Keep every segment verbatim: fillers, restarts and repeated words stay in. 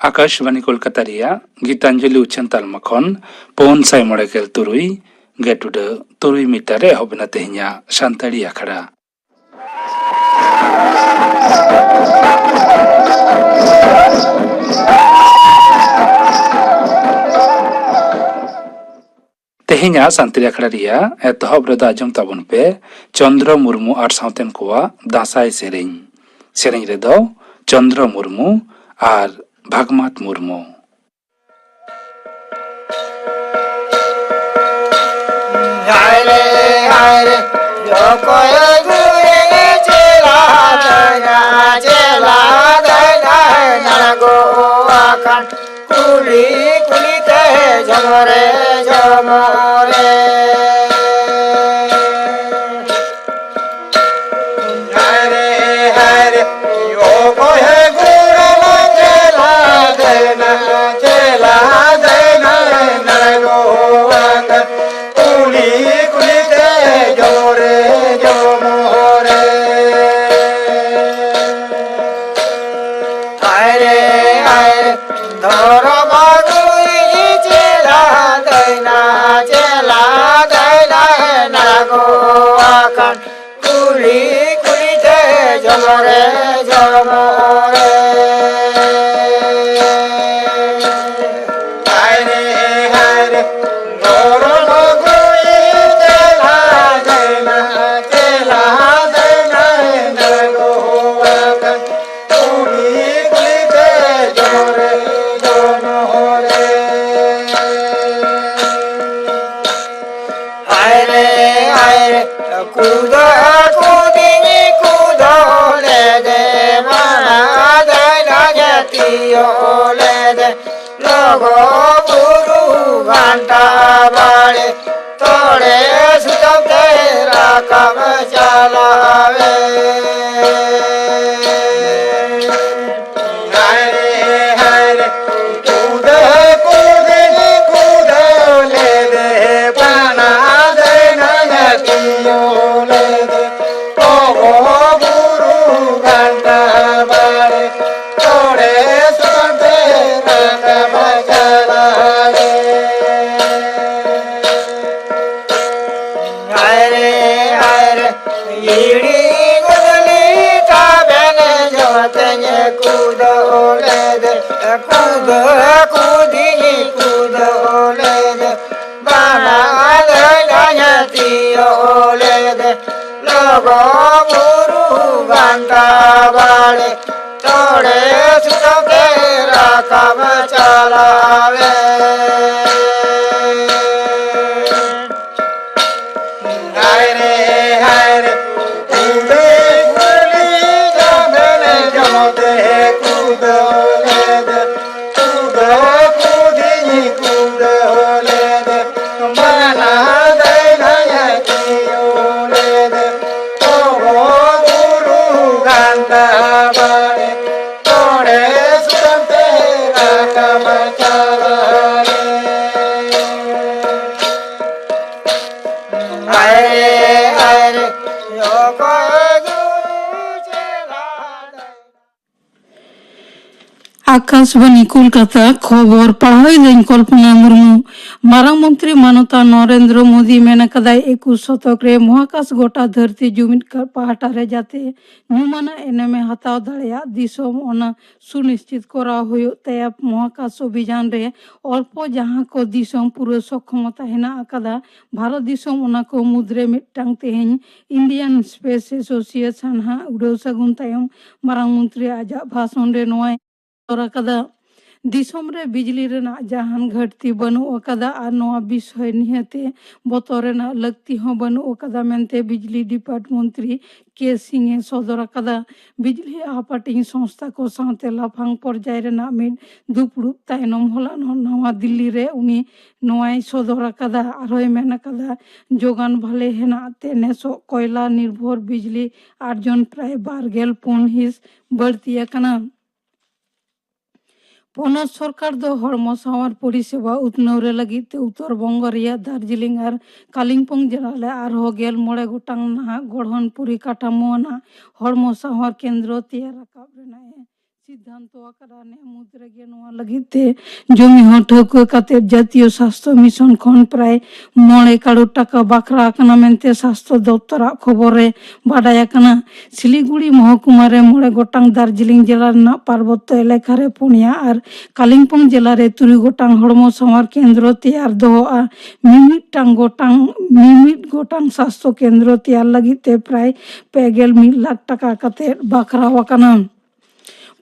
ᱟᱠᱟᱥᱵᱟᱱᱤ ᱠᱳᱞᱠᱟᱛᱟ ᱨᱮᱭᱟᱜ ᱜᱤᱛᱟᱧᱡᱚᱞᱤ ᱩᱪᱷᱟᱹᱱ ᱛᱟᱞᱢᱟ ᱠᱷᱚᱱ ᱯᱩᱱ ᱥᱟᱭ ᱢᱚᱬᱮ ᱜᱮᱞ ᱛᱩᱨᱩᱭ ᱜᱮᱴ ᱩᱰᱟᱹ ᱛᱩᱨᱩᱭ ᱢᱤᱴᱟᱨ ᱨᱮ ᱮᱦᱚᱵ ᱮᱱᱟ ᱛᱮᱦᱮᱧᱟᱜ ᱥᱟᱱᱛᱟᱲᱤ ᱟᱠᱷᱲᱟ᱾ ᱛᱮᱦᱮᱧᱟᱜ ᱥᱟᱱᱛᱟᱲᱤ ᱟᱠᱷᱲᱟ ᱨᱮᱭᱟᱜ ᱮᱛᱚᱦᱚᱵ ᱨᱮᱫᱚ ᱟᱸᱡᱚᱢ ᱛᱟᱵᱚᱱ ᱯᱮ ᱪᱚᱱᱫᱨᱚ ᱢᱩᱨᱢᱩ ᱟᱨ ᱥᱟᱶᱛᱮᱱ ᱠᱚᱣᱟᱜ ᱫᱟᱸᱥᱟᱭ ᱥᱮᱨᱮᱧ᱾ ᱥᱮᱨᱮᱧ ᱨᱮᱫᱚ ᱪᱚᱱᱫᱨᱚ ᱢᱩᱨᱢᱩ ᱟᱨ ᱵᱷᱟᱜᱽᱢᱟᱛ ᱢᱩᱨᱢᱩ᱾ ᱦᱟᱭ ᱨᱮ, ᱦᱟᱭ ᱨᱮ, ᱚᱠᱚᱭ ᱜᱩᱨᱮ ᱪᱮᱞᱟ ᱫᱟᱭᱱᱟ, ᱪᱮᱞᱟ ᱫᱟᱭᱱᱟ, ᱱᱟᱲᱜᱚ ᱟᱠᱟᱱ ᱠᱩᱞᱤ ᱠᱩᱞᱤ ᱛᱮ ᱡᱷᱚᱢᱚᱨᱮ ᱡᱷᱚᱢᱚᱨᱮ᱾ ᱦᱟᱭ ᱨᱮ, ᱦᱟᱭ ᱨᱮ, ᱚᱠᱚᱭ ᱜᱩᱨᱮ ᱪᱮᱞᱟ ᱫᱟᱭᱱᱟ, ᱪᱮᱞᱟ ᱫᱟᱭᱱᱟ, ᱱᱟᱲᱜᱚ ᱟᱠᱟᱱ ᱠᱩᱞᱤ ᱠᱩᱞᱤ ᱛᱮ ᱡᱷᱚᱢᱚᱨᱮ ᱡᱷᱚᱢᱚᱨᱮ᱾ ᱦᱟᱭ ᱨᱮ, ᱦᱟᱭ ᱨᱮ, ᱫᱷᱚᱨᱚᱢ ᱜᱩᱨᱩᱭ ᱪᱮᱞᱟ ᱫᱟᱭᱱᱟ, ᱪᱮᱞᱟ ᱫᱟᱭᱱᱟ, ᱱᱟᱲᱜᱚ ᱟᱠᱟᱱ ᱠᱩᱞᱤ ᱠᱩᱞᱤ ᱛᱮ ᱡᱷᱚᱢᱚᱨᱮ ᱡᱷᱚᱢᱚᱨᱮ᱾ ᱦᱟᱭ ᱨᱮ, ᱦᱟᱭ ᱨᱮ, ᱫᱷᱚᱨᱚᱢ ᱜᱩᱨᱩᱭ ᱪᱮᱞᱟ ᱫᱟᱭᱱᱟ, ᱪᱮᱞᱟ ᱫᱟᱭᱱᱟ, ᱱᱟᱲᱜᱚ ᱟᱠᱟᱱ ᱠᱩᱞᱤ ᱠᱩᱞᱤ ᱛᱮ ᱡᱷᱚᱢᱚᱨᱮ ᱡᱷᱚᱢᱚᱨᱮ᱾ ᱦᱟᱭ ᱨᱮ, ᱦᱟᱭ ᱨᱮ, ᱠᱩᱫᱚ ᱠᱩᱫᱤ ᱠᱩᱫᱚ ᱞᱮᱫᱮ ᱢᱟᱱᱟ ᱛᱮᱧ ᱠᱩᱫᱟᱹᱣ ᱞᱮᱫᱮ, ᱠᱩᱫᱟᱹᱣ ᱠᱩᱫᱤᱧ ᱠᱩᱫᱟᱹᱣ ᱞᱮᱫᱮ, ᱵᱟᱱᱟ ᱫᱟᱹᱭ ᱫᱟᱹᱭ ᱛᱤᱭᱳᱜ ᱞᱮᱫᱮ, ᱞᱚᱜᱚ ᱵᱩᱨᱩ ᱜᱷᱟᱱᱴᱟ ᱵᱟᱲᱮ, ᱛᱚᱲᱮ ᱥᱩᱛᱟᱹᱢ ᱛᱮ ᱨᱟᱠᱟᱵ ᱪᱟᱞᱟᱣᱮ᱾ ᱦᱟᱭ ᱨᱮ, ᱦᱟᱭ ᱨᱮ, ᱠᱩᱲᱤ ᱠᱩᱲᱤ ᱡᱚᱢᱮᱱ ᱡᱚᱢ ᱛᱮ ᱠᱩᱫᱟᱹᱣ ᱞᱮᱫᱮ, ᱠᱩᱫᱟᱹᱣ ᱠᱩᱫᱤᱧ ᱠᱩᱫᱟᱹᱣ ᱞᱮᱫᱮ, ᱢᱟᱱᱟ ᱫᱟᱹᱭ ᱫᱟᱹᱭ ᱛᱤᱭᱳᱜ ᱞᱮᱫᱮ, ᱛᱚᱵᱚ ᱵᱩᱨᱩ ᱜᱷᱟᱱᱴᱟ ᱵᱟᱲᱮ, ᱛᱚᱲᱮ ᱥᱩᱛᱟᱹᱢ ᱛᱮ ᱨᱟᱠᱟᱵ ᱪᱟᱞᱟᱣᱮ᱾ ᱟᱨᱮ, ᱟᱨᱮ, ᱚᱠᱚᱭ ᱜᱩᱨᱩ ᱪᱮᱞᱟ ᱫᱚᱭ᱾ ᱟᱠᱟᱥᱵᱟᱱᱤ ᱠᱳᱞᱠᱟᱛᱟ, ᱠᱷᱚᱵᱚᱨ ᱯᱟᱲᱦᱟᱣ ᱮᱫᱟᱹᱧ ᱠᱚᱞᱯᱚᱱᱟ ᱢᱩᱨᱢᱩ᱾ ᱢᱟᱨᱟᱝ ᱢᱚᱱᱛᱨᱤ ᱢᱟᱱᱚᱛᱟᱱ ᱱᱚᱨᱮᱱᱫᱨᱚ ᱢᱳᱫᱤ ᱢᱮᱱ ᱟᱠᱟᱫᱟᱭ, ᱮᱠᱩᱥ ᱥᱚᱛᱚᱠ ᱨᱮ ᱢᱚᱦᱟᱠᱟᱥ ᱜᱚᱴᱟ ᱫᱷᱟᱹᱨᱛᱤ ᱡᱩᱢᱤᱫ ᱠᱟ-, ᱯᱟᱦᱴᱟ ᱨᱮ ᱡᱟᱛᱮ ᱧᱩᱢᱟᱱᱟᱜ ᱮᱱᱮᱢᱮ ᱦᱟᱛᱟᱣ ᱫᱟᱲᱮᱭᱟᱜ, ᱫᱤᱥᱚᱢ ᱚᱱᱟ ᱥᱩᱱᱤᱥᱪᱤᱛ ᱠᱚᱨᱟᱣ ᱦᱩᱭᱩᱜ ᱛᱟᱭᱟ᱾ ᱢᱚᱦᱟᱠᱟᱥ ᱚᱵᱷᱤᱡᱟᱱ ᱨᱮ ᱚᱞᱯᱚ ᱡᱟᱦᱟᱸ ᱠᱚ ᱫᱤᱥᱚᱢ ᱯᱩᱨᱟᱹ ᱥᱚᱠᱠᱷᱚᱢᱚᱛᱟ ᱦᱮᱱᱟᱜ ᱟᱠᱟᱫᱟ, ᱵᱷᱟᱨᱚᱛ ᱫᱤᱥᱚᱢ ᱚᱱᱟ ᱠᱚ ᱢᱩᱫᱽᱨᱮ ᱢᱤᱫᱴᱟᱝ᱾ ᱛᱮᱦᱮᱧ Indian Space Association ᱦᱟᱜ ᱩᱰᱟᱹᱣ ᱥᱟᱹᱜᱩᱱ ᱛᱟᱭᱚᱢ ᱢᱟᱨᱟᱝ ᱢᱚᱱᱛᱨᱤ ᱟᱡᱟᱜ ᱵᱷᱟᱥᱚᱱ ᱨᱮ ᱱᱚᱣᱟᱭ ᱥᱚᱫᱚᱨ ᱟᱠᱟᱫᱟ᱾ ᱫᱤᱥᱚᱢ ᱨᱮ ᱵᱤᱡᱽᱞᱤ ᱨᱮᱱᱟᱜ ᱡᱟᱦᱟᱱ ᱜᱷᱟᱹᱴᱛᱤ ᱵᱟᱹᱱᱩᱜ ᱟᱠᱟᱫᱟ ᱟᱨ ᱱᱚᱣᱟ ᱵᱤᱥᱚᱭ ᱱᱤᱦᱟᱹᱛ ᱵᱚᱛᱚᱨ ᱨᱮᱱᱟᱜ ᱞᱟᱹᱠᱛᱤ ᱦᱚᱸ ᱵᱟᱹᱱᱩᱜ ᱟᱠᱟᱫᱟ ᱢᱮᱱᱛᱮ ᱵᱤᱡᱽᱞᱤ ᱰᱤᱯᱟᱨᱴ ᱢᱚᱱᱛᱨᱤ ᱠᱮ ᱥᱤᱝ ᱮ ᱥᱚᱫᱚᱨ ᱟᱠᱟᱫᱟ᱾ ᱵᱤᱡᱽᱞᱤ ᱦᱟᱯᱟᱴᱤᱧ ᱥᱚᱝᱥᱛᱷᱟ ᱠᱚ ᱥᱟᱶᱛᱮ ᱞᱟᱯᱷᱟᱝ ᱯᱚᱨᱡᱟᱭ ᱨᱮᱱᱟᱜ ᱢᱤᱫ ᱫᱩᱯᱲᱩᱵ ᱛᱟᱭᱱᱚᱢ ᱦᱚᱞᱟᱱᱚᱜ ᱱᱟᱣᱟ ᱫᱤᱞᱞᱤ ᱨᱮ ᱩᱱᱤ ᱱᱚᱣᱟᱭ ᱥᱚᱫᱚᱨ ᱟᱠᱟᱫᱟ᱾ ᱟᱨᱦᱚᱸᱭ ᱢᱮᱱ ᱟᱠᱟᱫᱟ, ᱡᱳᱜᱟᱱ ᱵᱷᱟᱞᱮ ᱦᱮᱱᱟᱜ ᱛᱮ ᱱᱮᱥᱚᱜ ᱠᱚᱭᱞᱟ ᱱᱤᱨᱵᱷᱚᱨ ᱵᱤᱡᱽᱞᱤ ᱟᱨᱡᱚᱱ ᱯᱨᱟᱭ ᱵᱟᱨ ᱜᱮᱞ ᱯᱩᱱ ᱦᱤᱸᱥ ᱵᱟᱹᱲᱛᱤ ᱟᱠᱟᱱᱟ᱾ ᱯᱚᱱᱚᱛ ᱥᱚᱨᱠᱟᱨ ᱫᱚ ᱦᱚᱲᱢᱚ ᱥᱟᱶᱟᱨ ᱯᱚᱨᱤᱥᱮᱵᱟ ᱩᱛᱱᱟᱹᱣ ᱨᱮ ᱞᱟᱹᱜᱤᱫ ᱛᱮ ᱩᱛᱛᱚᱨ ᱵᱚᱝᱜᱚ ᱨᱮᱭᱟᱜ ᱫᱟᱨᱡᱤᱞᱤᱝ ᱟᱨ ᱠᱟᱞᱤᱢᱯᱚᱝ ᱡᱮᱞᱟ ᱨᱮ ᱟᱨᱦᱚᱸ ᱜᱮᱞ ᱢᱚᱬᱮ ᱜᱚᱴᱟᱝ ᱱᱟᱦᱟᱜ ᱜᱚᱲᱦᱚᱱ ᱯᱚᱨᱤᱠᱟᱴᱷᱟᱢᱳ ᱟᱱᱟᱜ ᱦᱚᱲᱢᱚ ᱥᱟᱶᱟᱨ ᱠᱮᱱᱫᱨᱚ ᱛᱮᱭᱟᱨ ᱨᱟᱠᱟᱵ ᱨᱮᱱᱟᱜ ᱮ ᱥᱤᱫᱷᱟᱱᱛᱚ ᱟᱠᱟᱫᱟ᱾ ᱱᱮ ᱢᱩᱫᱽ ᱨᱮᱜᱮ ᱱᱚᱣᱟ ᱞᱟᱹᱜᱤᱫ ᱛᱮ ᱡᱚᱢᱤ ᱦᱚᱸ ᱴᱷᱟᱹᱣᱠᱟᱹ ᱠᱟᱛᱮ ᱡᱟᱹᱛᱤᱭᱚ ᱥᱟᱥᱛᱷᱚ ᱢᱤᱥᱚᱱ ᱠᱷᱚᱱ ᱯᱨᱟᱭ ᱢᱚᱬᱮ ᱠᱟᱨᱳᱲ ᱴᱟᱠᱟ ᱵᱟᱠᱷᱨᱟ ᱟᱠᱟᱱᱟ ᱢᱮᱱᱛᱮ ᱥᱟᱥᱛᱷᱚ ᱫᱚᱯᱛᱚᱨᱟᱜ ᱠᱷᱚᱵᱚᱨ ᱨᱮ ᱵᱟᱰᱟᱭ ᱟᱠᱟᱱᱟ᱾ ᱥᱤᱞᱤᱜᱩᱲᱤ ᱢᱚᱦᱚᱠᱩᱢᱟ ᱨᱮ ᱢᱚᱬᱮ ᱜᱚᱴᱟᱝ, ᱫᱟᱨᱡᱤᱞᱤᱝ ᱡᱮᱞᱟ ᱨᱮᱱᱟᱜ ᱯᱟᱨᱵᱚᱛᱛᱚ ᱮᱞᱟᱠᱟ ᱨᱮ ᱯᱩᱱᱭᱟ ᱟᱨ ᱠᱟᱞᱤᱢᱯᱚᱝ ᱡᱮᱞᱟ ᱨᱮ ᱛᱩᱨᱩᱭ ᱜᱚᱴᱟᱝ ᱦᱚᱲᱢᱚ ᱥᱟᱶᱟᱨ ᱠᱮᱱᱫᱨᱚ ᱛᱮᱭᱟᱨ ᱫᱚᱦᱚᱜᱼᱟ᱾ ᱢᱤᱢᱤᱫᱴᱟᱝ ᱜᱚᱴᱟᱝ, ᱢᱤᱢᱤᱫ ᱜᱚᱴᱟᱝ ᱥᱟᱥᱛᱷᱚ ᱠᱮᱱᱫᱨᱚ ᱛᱮᱭᱟᱨ ᱞᱟᱹᱜᱤᱫ ᱛᱮ ᱯᱨᱟᱭ ᱯᱮ ᱜᱮᱞ ᱢᱤᱫ ᱞᱟᱠᱷ ᱴᱟᱠᱟ ᱠᱟᱛᱮ ᱵᱟᱠᱷᱨᱟᱣ ᱟᱠᱟᱱᱟ᱾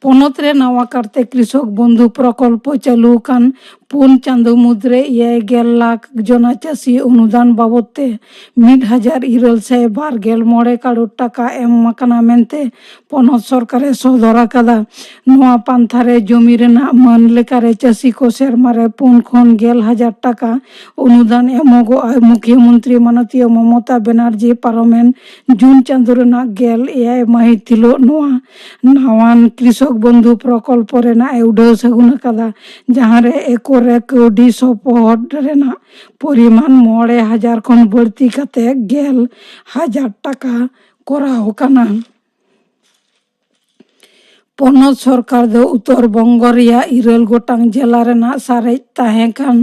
ᱯᱚᱱᱚᱛ ᱨᱮ ᱱᱟᱣᱟ ᱠᱟᱨᱛᱮ ᱠᱨᱤᱥᱚᱠ ᱵᱚᱱᱫᱷᱩ ᱯᱨᱚᱠᱚᱞᱯᱚ ᱪᱟᱹᱞᱩ ᱟᱠᱟᱱ ᱯᱩᱱ ᱪᱟᱸᱫᱚ ᱢᱩᱫᱽᱨᱮ ᱮᱭᱟᱭ ᱜᱮᱞ ᱞᱟᱠᱷ ᱡᱚᱱᱟ ᱪᱟᱹᱥᱤ ᱚᱱᱩᱫᱟᱱ ᱵᱟᱵᱚᱫ ᱛᱮ ᱢᱤᱫ ᱦᱟᱡᱟᱨ ᱤᱨᱟᱹᱞ ᱥᱟᱭ ᱵᱟᱨ ᱜᱮᱞ ᱢᱚᱬᱮ ᱠᱟᱨᱳᱲ ᱴᱟᱠᱟ ᱮᱢ ᱟᱠᱟᱱᱟ ᱢᱮᱱᱛᱮ ᱯᱚᱱᱚᱛ ᱥᱚᱨᱠᱟᱨᱮ ᱥᱚᱫᱚᱨ ᱟᱠᱟᱫᱟ᱾ ᱱᱚᱣᱟ ᱯᱟᱱᱛᱷᱟ ᱨᱮ ᱡᱚᱢᱤ ᱨᱮᱱᱟᱜ ᱢᱟᱹᱱ ᱞᱮᱠᱟᱨᱮ ᱪᱟᱹᱥᱤ ᱠᱚ ᱥᱮᱨᱢᱟ ᱨᱮ ᱯᱩᱱ ᱠᱷᱚᱱ ᱜᱮᱞ ᱦᱟᱡᱟᱨ ᱴᱟᱠᱟ ᱚᱱᱩᱫᱟᱱ ᱮᱢᱚᱜᱚᱜᱼᱟ᱾ ᱢᱩᱠᱷᱭᱚ ᱢᱚᱱᱛᱨᱤ ᱢᱟᱱᱚᱛᱤᱭᱚ ᱢᱚᱢᱚᱛᱟ ᱵᱮᱱᱟᱨᱡᱤ ᱯᱟᱨᱚᱢᱮᱱ ᱡᱩᱱ ᱪᱟᱸᱫᱚ ᱨᱮᱱᱟᱜ ᱜᱮᱞ ᱮᱭᱟᱭ ᱢᱟᱹᱦᱤᱛ ᱦᱤᱞᱚᱜ ᱱᱚᱣᱟ ᱱᱟᱣᱟᱱ ᱠᱨᱤᱥᱚᱠ ᱵᱚᱱᱫᱷᱩ ᱯᱨᱚᱠᱚᱞᱯᱚ ᱨᱮᱱᱟᱜ ᱮ ᱩᱰᱷᱟᱹᱣ ᱥᱟᱹᱜᱩᱱ ᱟᱠᱟᱫᱟ, ᱡᱟᱦᱟᱸ ᱨᱮ ᱮᱠᱚᱨ ᱨᱮ ᱠᱟᱹᱣᱰᱤ ᱥᱚᱯᱚᱦᱚᱫ ᱨᱮᱱᱟᱜ ᱯᱚᱨᱤᱢᱟᱱ ᱢᱚᱬᱮ ᱦᱟᱡᱟᱨ ᱠᱷᱚᱱ ᱵᱟᱹᱲᱛᱤ ᱠᱟᱛᱮ ᱜᱮᱞ ᱦᱟᱡᱟᱨ ᱴᱟᱠᱟ ᱠᱚᱨᱟᱣ ᱟᱠᱟᱱᱟ᱾ ᱯᱚᱱᱚᱛ ᱥᱚᱨᱠᱟᱨ ᱫᱚ ᱩᱛᱛᱚᱨ ᱵᱚᱝᱜᱚ ᱨᱮᱭᱟᱜ ᱤᱨᱟᱹᱞ ᱜᱚᱴᱟᱝ ᱡᱮᱞᱟ ᱨᱮᱱᱟᱜ ᱥᱟᱨᱮᱡ ᱛᱟᱦᱮᱸ ᱠᱟᱱ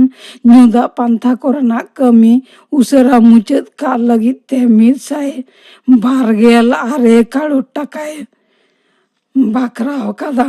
ᱧᱩ ᱫᱟᱜ ᱯᱟᱱᱛᱷᱟ ᱠᱚᱨᱮᱱᱟᱜ ᱠᱟᱹᱢᱤ ᱩᱥᱟᱹᱨᱟ ᱢᱩᱪᱟᱹᱫ ᱠᱟᱜ ᱞᱟᱹᱜᱤᱫ ᱛᱮ ᱢᱤᱫ ᱥᱟᱭ ᱵᱟᱨ ᱜᱮᱞ ᱟᱨᱮ ᱠᱟᱨᱳᱲ ᱴᱟᱠᱟᱭ ᱵᱟᱠᱷᱨᱟᱣ ᱟᱠᱟᱫᱟ᱾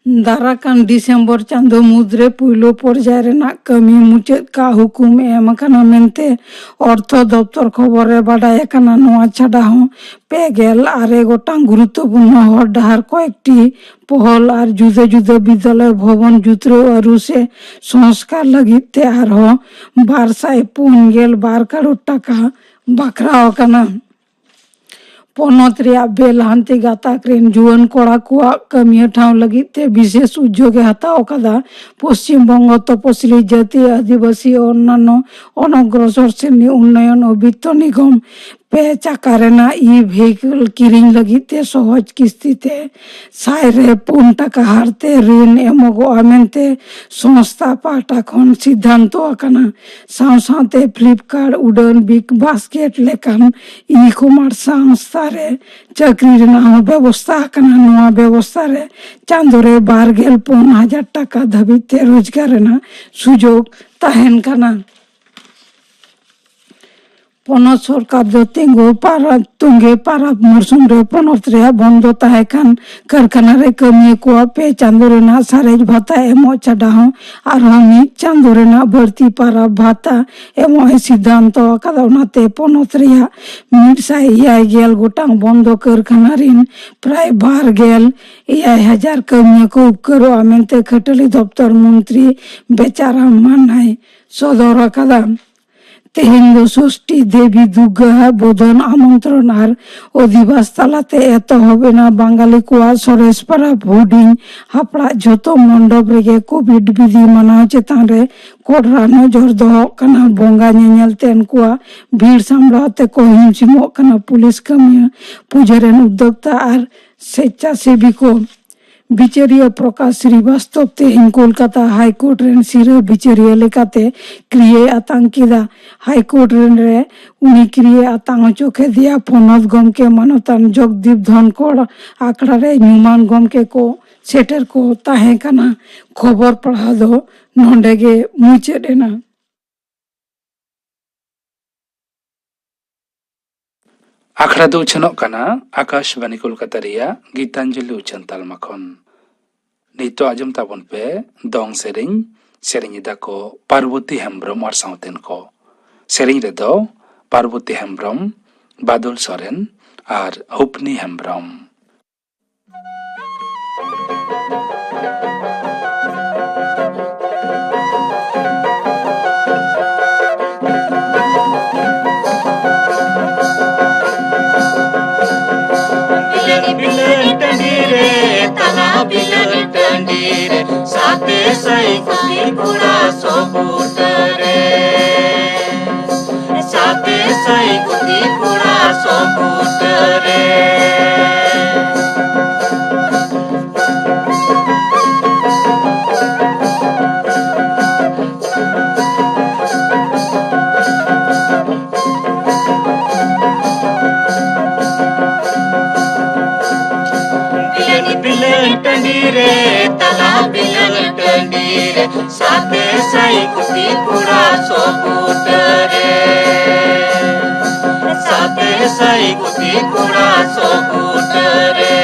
ᱫᱟᱨᱟᱠᱟᱱ ᱰᱤᱥᱮᱢᱵᱚᱨ ᱪᱟᱸᱫᱚ ᱢᱩᱫᱽᱨᱮ ᱯᱩᱭᱞᱩ ᱯᱚᱨᱡᱟᱭ ᱨᱮᱱᱟᱜ ᱠᱟᱹᱢᱤ ᱢᱩᱪᱟᱹᱫ ᱠᱟᱜ ᱦᱩᱠᱩᱢ ᱮᱢ ᱟᱠᱟᱱᱟ ᱢᱮᱱᱛᱮ ᱚᱨᱛᱷᱚ ᱫᱚᱯᱛᱚᱨ ᱠᱷᱚᱵᱚᱨ ᱨᱮ ᱵᱟᱰᱟᱭ ᱟᱠᱟᱱᱟ᱾ ᱱᱚᱣᱟ ᱪᱷᱟᱰᱟ ᱦᱚᱸ ᱯᱮ ᱜᱮᱞ ᱟᱨᱮ ᱜᱚᱴᱟᱝ ᱜᱩᱨᱩᱛᱛᱚᱯᱩᱨᱱᱚ ᱦᱚᱨ ᱰᱟᱦᱟᱨ, ᱠᱚᱭᱮᱠᱴᱤ ᱯᱚᱦᱚᱞ ᱟᱨ ᱡᱩᱫᱟᱹ ᱡᱩᱫᱟᱹ ᱵᱤᱫᱽᱫᱟᱞᱚᱭ ᱵᱷᱚᱵᱚᱱ ᱡᱩᱛᱨᱟᱹᱣ ᱟᱹᱨᱩ ᱥᱮ ᱥᱚᱝᱥᱠᱟᱨ ᱞᱟᱹᱜᱤᱫ ᱛᱮ ᱟᱨᱦᱚᱸ ᱵᱟᱨ ᱥᱟᱭ ᱯᱩᱱ ᱜᱮᱞ ᱵᱟᱨ ᱠᱟᱨᱳᱲ ᱴᱟᱠᱟ ᱵᱟᱠᱷᱨᱟᱣ ᱟᱠᱟᱱᱟ᱾ ᱯᱚᱱᱚᱛ ᱨᱮᱭᱟᱜ ᱵᱮᱞᱦᱟᱱᱛᱤ ᱜᱟᱛᱟᱠ ᱨᱮᱱ ᱡᱩᱣᱟᱹᱱ ᱠᱚᱲᱟ ᱠᱚᱣᱟᱜ ᱠᱟᱹᱢᱤᱭᱟᱹ ᱴᱷᱟᱶ ᱞᱟᱹᱜᱤᱫ ᱛᱮ ᱵᱤᱥᱮᱥ ᱩᱫᱽᱭᱳᱜᱽ ᱮ ᱦᱟᱛᱟᱣ ᱟᱠᱟᱫᱟ᱾ ᱯᱚᱥᱪᱤᱢ ᱵᱚᱝᱜᱚ ᱛᱚᱯᱚᱥᱤᱞᱤ ᱡᱟᱹᱛᱤ, ᱟᱹᱫᱤᱵᱟᱹᱥᱤ ᱚᱱᱱᱟᱱᱚ ᱚᱱᱚᱜᱨᱚᱥᱚᱨ ᱥᱨᱮᱱᱤ ᱩᱱᱱᱚᱭᱚᱱ ᱚ ᱵᱤᱛᱛᱚ ᱱᱤᱜᱚᱢ, ᱯᱮ ᱪᱟᱠᱟ ᱨᱮᱱᱟᱜ ᱤ ᱵᱷᱮᱦᱤᱠᱚᱞ ᱠᱤᱨᱤᱧ ᱞᱟᱹᱜᱤᱫ ᱛᱮ ᱥᱚᱦᱚᱡᱽ ᱠᱤᱥᱛᱤ ᱛᱮ ᱥᱟᱭ ᱨᱮ ᱯᱩᱱ ᱴᱟᱠᱟ ᱦᱟᱨ ᱛᱮ ᱨᱤᱱ ᱮᱢᱚᱜᱚᱜᱼᱟ ᱢᱮᱱᱛᱮ ᱥᱚᱝᱥᱛᱷᱟ ᱯᱟᱦᱴᱟ ᱠᱷᱚᱱ ᱥᱤᱫᱽᱫᱷᱟᱱᱛᱚ ᱟᱠᱟᱱᱟ᱾ ᱥᱟᱶ ᱥᱟᱶᱛᱮ ᱯᱷᱞᱤᱯᱠᱟᱨᱴ, ᱩᱰᱟᱹᱱ, ᱵᱤᱜᱽ ᱵᱟᱥᱠᱮᱴ ᱞᱮᱠᱟᱱ ᱤ ᱠᱚᱢᱟᱨᱥ ᱥᱚᱝᱥᱛᱷᱟ ᱨᱮ ᱪᱟᱹᱠᱨᱤ ᱨᱮᱱᱟᱜ ᱦᱚᱸ ᱵᱮᱵᱚᱥᱛᱷᱟ ᱟᱠᱟᱱᱟ᱾ ᱱᱚᱣᱟ ᱵᱮᱵᱚᱥᱛᱷᱟ ᱨᱮ ᱪᱟᱸᱫᱳ ᱨᱮ ᱵᱟᱨ ᱜᱮᱞ ᱯᱩᱱ ᱦᱟᱡᱟᱨ ᱴᱟᱠᱟ ᱫᱷᱟᱹᱵᱤᱡ ᱛᱮ ᱨᱳᱡᱽᱜᱟᱨ ᱨᱮᱱᱟᱜ ᱥᱩᱡᱳᱜᱽ ᱛᱟᱦᱮᱱ ᱠᱟᱱᱟ᱾ ᱯᱚᱱᱚᱛ ᱥᱚᱨᱠᱟᱨ ᱫᱚ ᱛᱤᱸᱜᱩ ᱯᱟᱨᱟᱵᱽ, ᱛᱩᱸᱜᱮ ᱯᱟᱨᱟᱵᱽ ᱢᱩᱨᱥᱩᱢ ᱨᱮ ᱯᱚᱱᱚᱛ ᱨᱮᱭᱟᱜ ᱵᱚᱱᱫᱚ ᱛᱟᱦᱮᱸ ᱠᱟᱱ ᱠᱟᱨᱠᱷᱟᱱᱟ ᱨᱮ ᱠᱟᱹᱢᱤᱭᱟᱹ ᱠᱚᱣᱟᱜ ᱯᱮ ᱪᱟᱸᱫᱳ ᱨᱮᱱᱟᱜ ᱥᱟᱨᱮᱡ ᱵᱷᱟᱛᱟ ᱮᱢᱚᱜ ᱪᱷᱟᱰᱟ ᱦᱚᱸ ᱟᱨᱦᱚᱸ ᱢᱤᱫ ᱪᱟᱸᱫᱳ ᱨᱮᱱᱟᱜ ᱵᱟᱹᱲᱛᱤ ᱯᱟᱨᱟᱵᱽ ᱵᱷᱟᱛᱟ ᱮᱢᱚᱜ ᱮ ᱥᱤᱫᱽᱫᱷᱟᱱᱛᱚ ᱟᱠᱟᱫᱟ᱾ ᱚᱱᱟᱛᱮ ᱯᱚᱱᱚᱛ ᱨᱮᱭᱟᱜ ᱢᱤᱫ ᱥᱟᱭ ᱮᱭᱟᱭ ᱜᱮᱞ ᱜᱚᱴᱟᱝ ᱵᱚᱱᱫᱚ ᱠᱟᱨᱠᱷᱟᱱᱟ ᱨᱤᱱ ᱯᱨᱟᱭ ᱵᱟᱨ ᱜᱮᱞ ᱮᱭᱟᱭ ᱦᱟᱡᱟᱨ ᱠᱟᱹᱢᱤᱭᱟᱹ ᱠᱚ ᱩᱯᱠᱟᱹᱨᱚᱜᱼᱟ ᱢᱮᱱᱛᱮ ᱠᱷᱟᱹᱴᱟᱹᱞᱤ ᱫᱚᱯᱛᱚᱨ ᱢᱚᱱᱛᱨᱤ ᱵᱮᱪᱟᱨᱟᱢ ᱢᱟᱱᱱᱟᱭ ᱥᱚᱫᱚᱨ ᱟᱠᱟᱫᱟ᱾ ᱛᱮᱦᱮᱧ ᱫᱚ ᱥᱚᱥᱴᱤ ᱫᱮᱵᱤ ᱫᱩᱨᱜᱟᱣᱟᱜ ᱵᱚᱫᱚᱱ ᱟᱢᱚᱱᱛᱨᱚᱱ ᱟᱨ ᱚᱫᱷᱤᱵᱟᱥ ᱛᱟᱞᱟᱛᱮ ᱮᱛᱚᱦᱚᱵ ᱮᱱᱟ᱾ ᱵᱟᱝᱜᱟᱞᱤ ᱠᱚᱣᱟᱜ ᱥᱚᱨᱮᱥ ᱯᱟᱨᱟᱵᱽ ᱦᱩᱰᱤᱧ ᱦᱟᱯᱲᱟᱜ ᱡᱷᱚᱛᱚ ᱢᱚᱱᱰᱚᱯ ᱨᱮᱜᱮ ᱠᱳᱵᱷᱤᱰ ᱵᱤᱫᱷᱤ ᱢᱟᱱᱟᱣ ᱪᱮᱛᱟᱱ ᱨᱮ ᱠᱚᱲᱟ ᱱᱚᱡᱚᱨ ᱫᱚᱦᱚᱜ ᱠᱟᱱᱟ᱾ ᱵᱚᱸᱜᱟ ᱧᱮᱧᱮᱞ ᱛᱮᱱ ᱠᱚᱣᱟᱜ ᱵᱷᱤᱲ ᱥᱟᱢᱵᱲᱟᱣ ᱛᱮᱠᱚ ᱦᱤᱢ ᱥᱤᱢᱚᱜ ᱠᱟᱱᱟ ᱯᱩᱞᱤᱥ ᱠᱟᱹᱢᱤᱭᱟᱹ, ᱯᱩᱡᱟᱹ ᱨᱮᱱ ᱩᱫᱽᱫᱳᱠᱛᱟ ᱟᱨ ᱥᱮᱪᱪᱟᱥᱮᱵᱤ ᱠᱚ᱾ ᱵᱤᱪᱟᱹᱨᱤᱭᱟᱹ ᱯᱨᱚᱠᱟᱥ ᱥᱨᱤᱵᱟᱥᱛᱚᱵ ᱛᱮᱦᱮᱧ ᱠᱳᱞᱠᱟᱛᱟ ᱦᱟᱭᱠᱳᱨᱴ ᱨᱮᱱ ᱥᱤᱨᱟᱹ ᱵᱤᱪᱟᱹᱨᱤᱭᱟᱹ ᱞᱮᱠᱟᱛᱮ ᱠᱨᱤᱭᱟᱹᱭ ᱟᱛᱟᱝ ᱠᱮᱫᱟ᱾ ᱦᱟᱭᱠᱳᱨᱴ ᱨᱮᱱ ᱨᱮ ᱩᱱᱤ ᱠᱨᱤᱭᱟᱹᱭ ᱟᱛᱟᱝ ᱦᱚᱪᱚ ᱠᱮᱫᱮᱭᱟ᱾ ᱯᱚᱱᱚᱛ ᱜᱚᱢᱠᱮ ᱢᱟᱱᱚᱛᱟᱱ ᱡᱚᱜᱽᱫᱤᱯ ᱫᱷᱚᱱᱠᱚᱲ ᱟᱠᱷᱲᱟ ᱨᱮ ᱧᱩᱢᱟᱱ ᱜᱚᱢᱠᱮ ᱠᱚ ᱥᱮᱴᱮᱨ ᱠᱚ ᱛᱟᱦᱮᱸ ᱠᱟᱱᱟ᱾ ᱠᱷᱚᱵᱚᱨ ᱯᱟᱲᱦᱟᱣ ᱫᱚ ᱱᱚᱰᱮ ᱜᱮ ᱢᱩᱪᱟᱹᱫ ᱮᱱᱟ᱾ ᱟᱠᱷᱲᱟ ᱫᱚ ᱩᱪᱷᱟᱹᱱᱚᱜ ᱠᱟᱱᱟ ᱟᱠᱟᱥᱵᱟᱱᱤ ᱠᱳᱞᱠᱟᱛᱟ ᱨᱮᱭᱟᱜ ᱜᱤᱛᱟᱧᱡᱚᱞᱤ ᱩᱪᱷᱟᱹᱱ ᱛᱟᱞᱢᱟ ᱠᱷᱚᱱ᱾ ᱱᱤᱛᱚᱜ ᱟᱸᱡᱚᱢ ᱛᱟᱵᱚᱱ ᱯᱮ ᱫᱚᱝ ᱥᱮᱨᱮᱧ᱾ ᱥᱮᱨᱮᱧ ᱮᱫᱟ ᱠᱚ ᱯᱟᱨᱵᱚᱛᱤ ᱦᱮᱢᱵᱨᱚᱢ ᱟᱨ ᱥᱟᱶᱛᱮᱱ ᱠᱚ᱾ ᱥᱮᱨᱮᱧ ᱨᱮᱫᱚ ᱯᱟᱨᱵᱚᱛᱤ ᱦᱮᱢᱵᱨᱚᱢ, ᱵᱟᱫᱚᱞ ᱥᱚᱨᱮᱱ ᱟᱨ ᱦᱩᱯᱱᱤ ᱦᱮᱢᱵᱨᱚᱢ᱾ ᱵᱤᱞᱟᱹᱱ ᱵᱤᱞᱟᱹᱱ ᱴᱟᱺᱰᱤ ᱨᱮ, ᱛᱟᱞᱟ ᱵᱤᱞᱟᱹᱱ ᱴᱟᱺᱰᱤ ᱨᱮ, ᱥᱟᱛᱮ ᱥᱟᱭ ᱠᱩᱲᱤ ᱠᱚᱲᱟ ᱥᱚᱵᱩᱛᱟᱹ ᱨᱮ᱾ ᱥᱟᱛᱮ ᱥᱟᱭ ᱠᱩᱲᱤ ᱠᱚᱲᱟ ᱥᱟᱛᱮ ᱥᱟᱭ ᱜᱩᱛᱤ ᱠᱚᱲᱟ ᱥᱚᱵᱩᱴ ᱨᱮ, ᱥᱟᱛᱮ ᱥᱟᱭ ᱜᱩᱛᱤ ᱠᱚᱲᱟ ᱥᱚᱵᱩᱴ ᱨᱮ᱾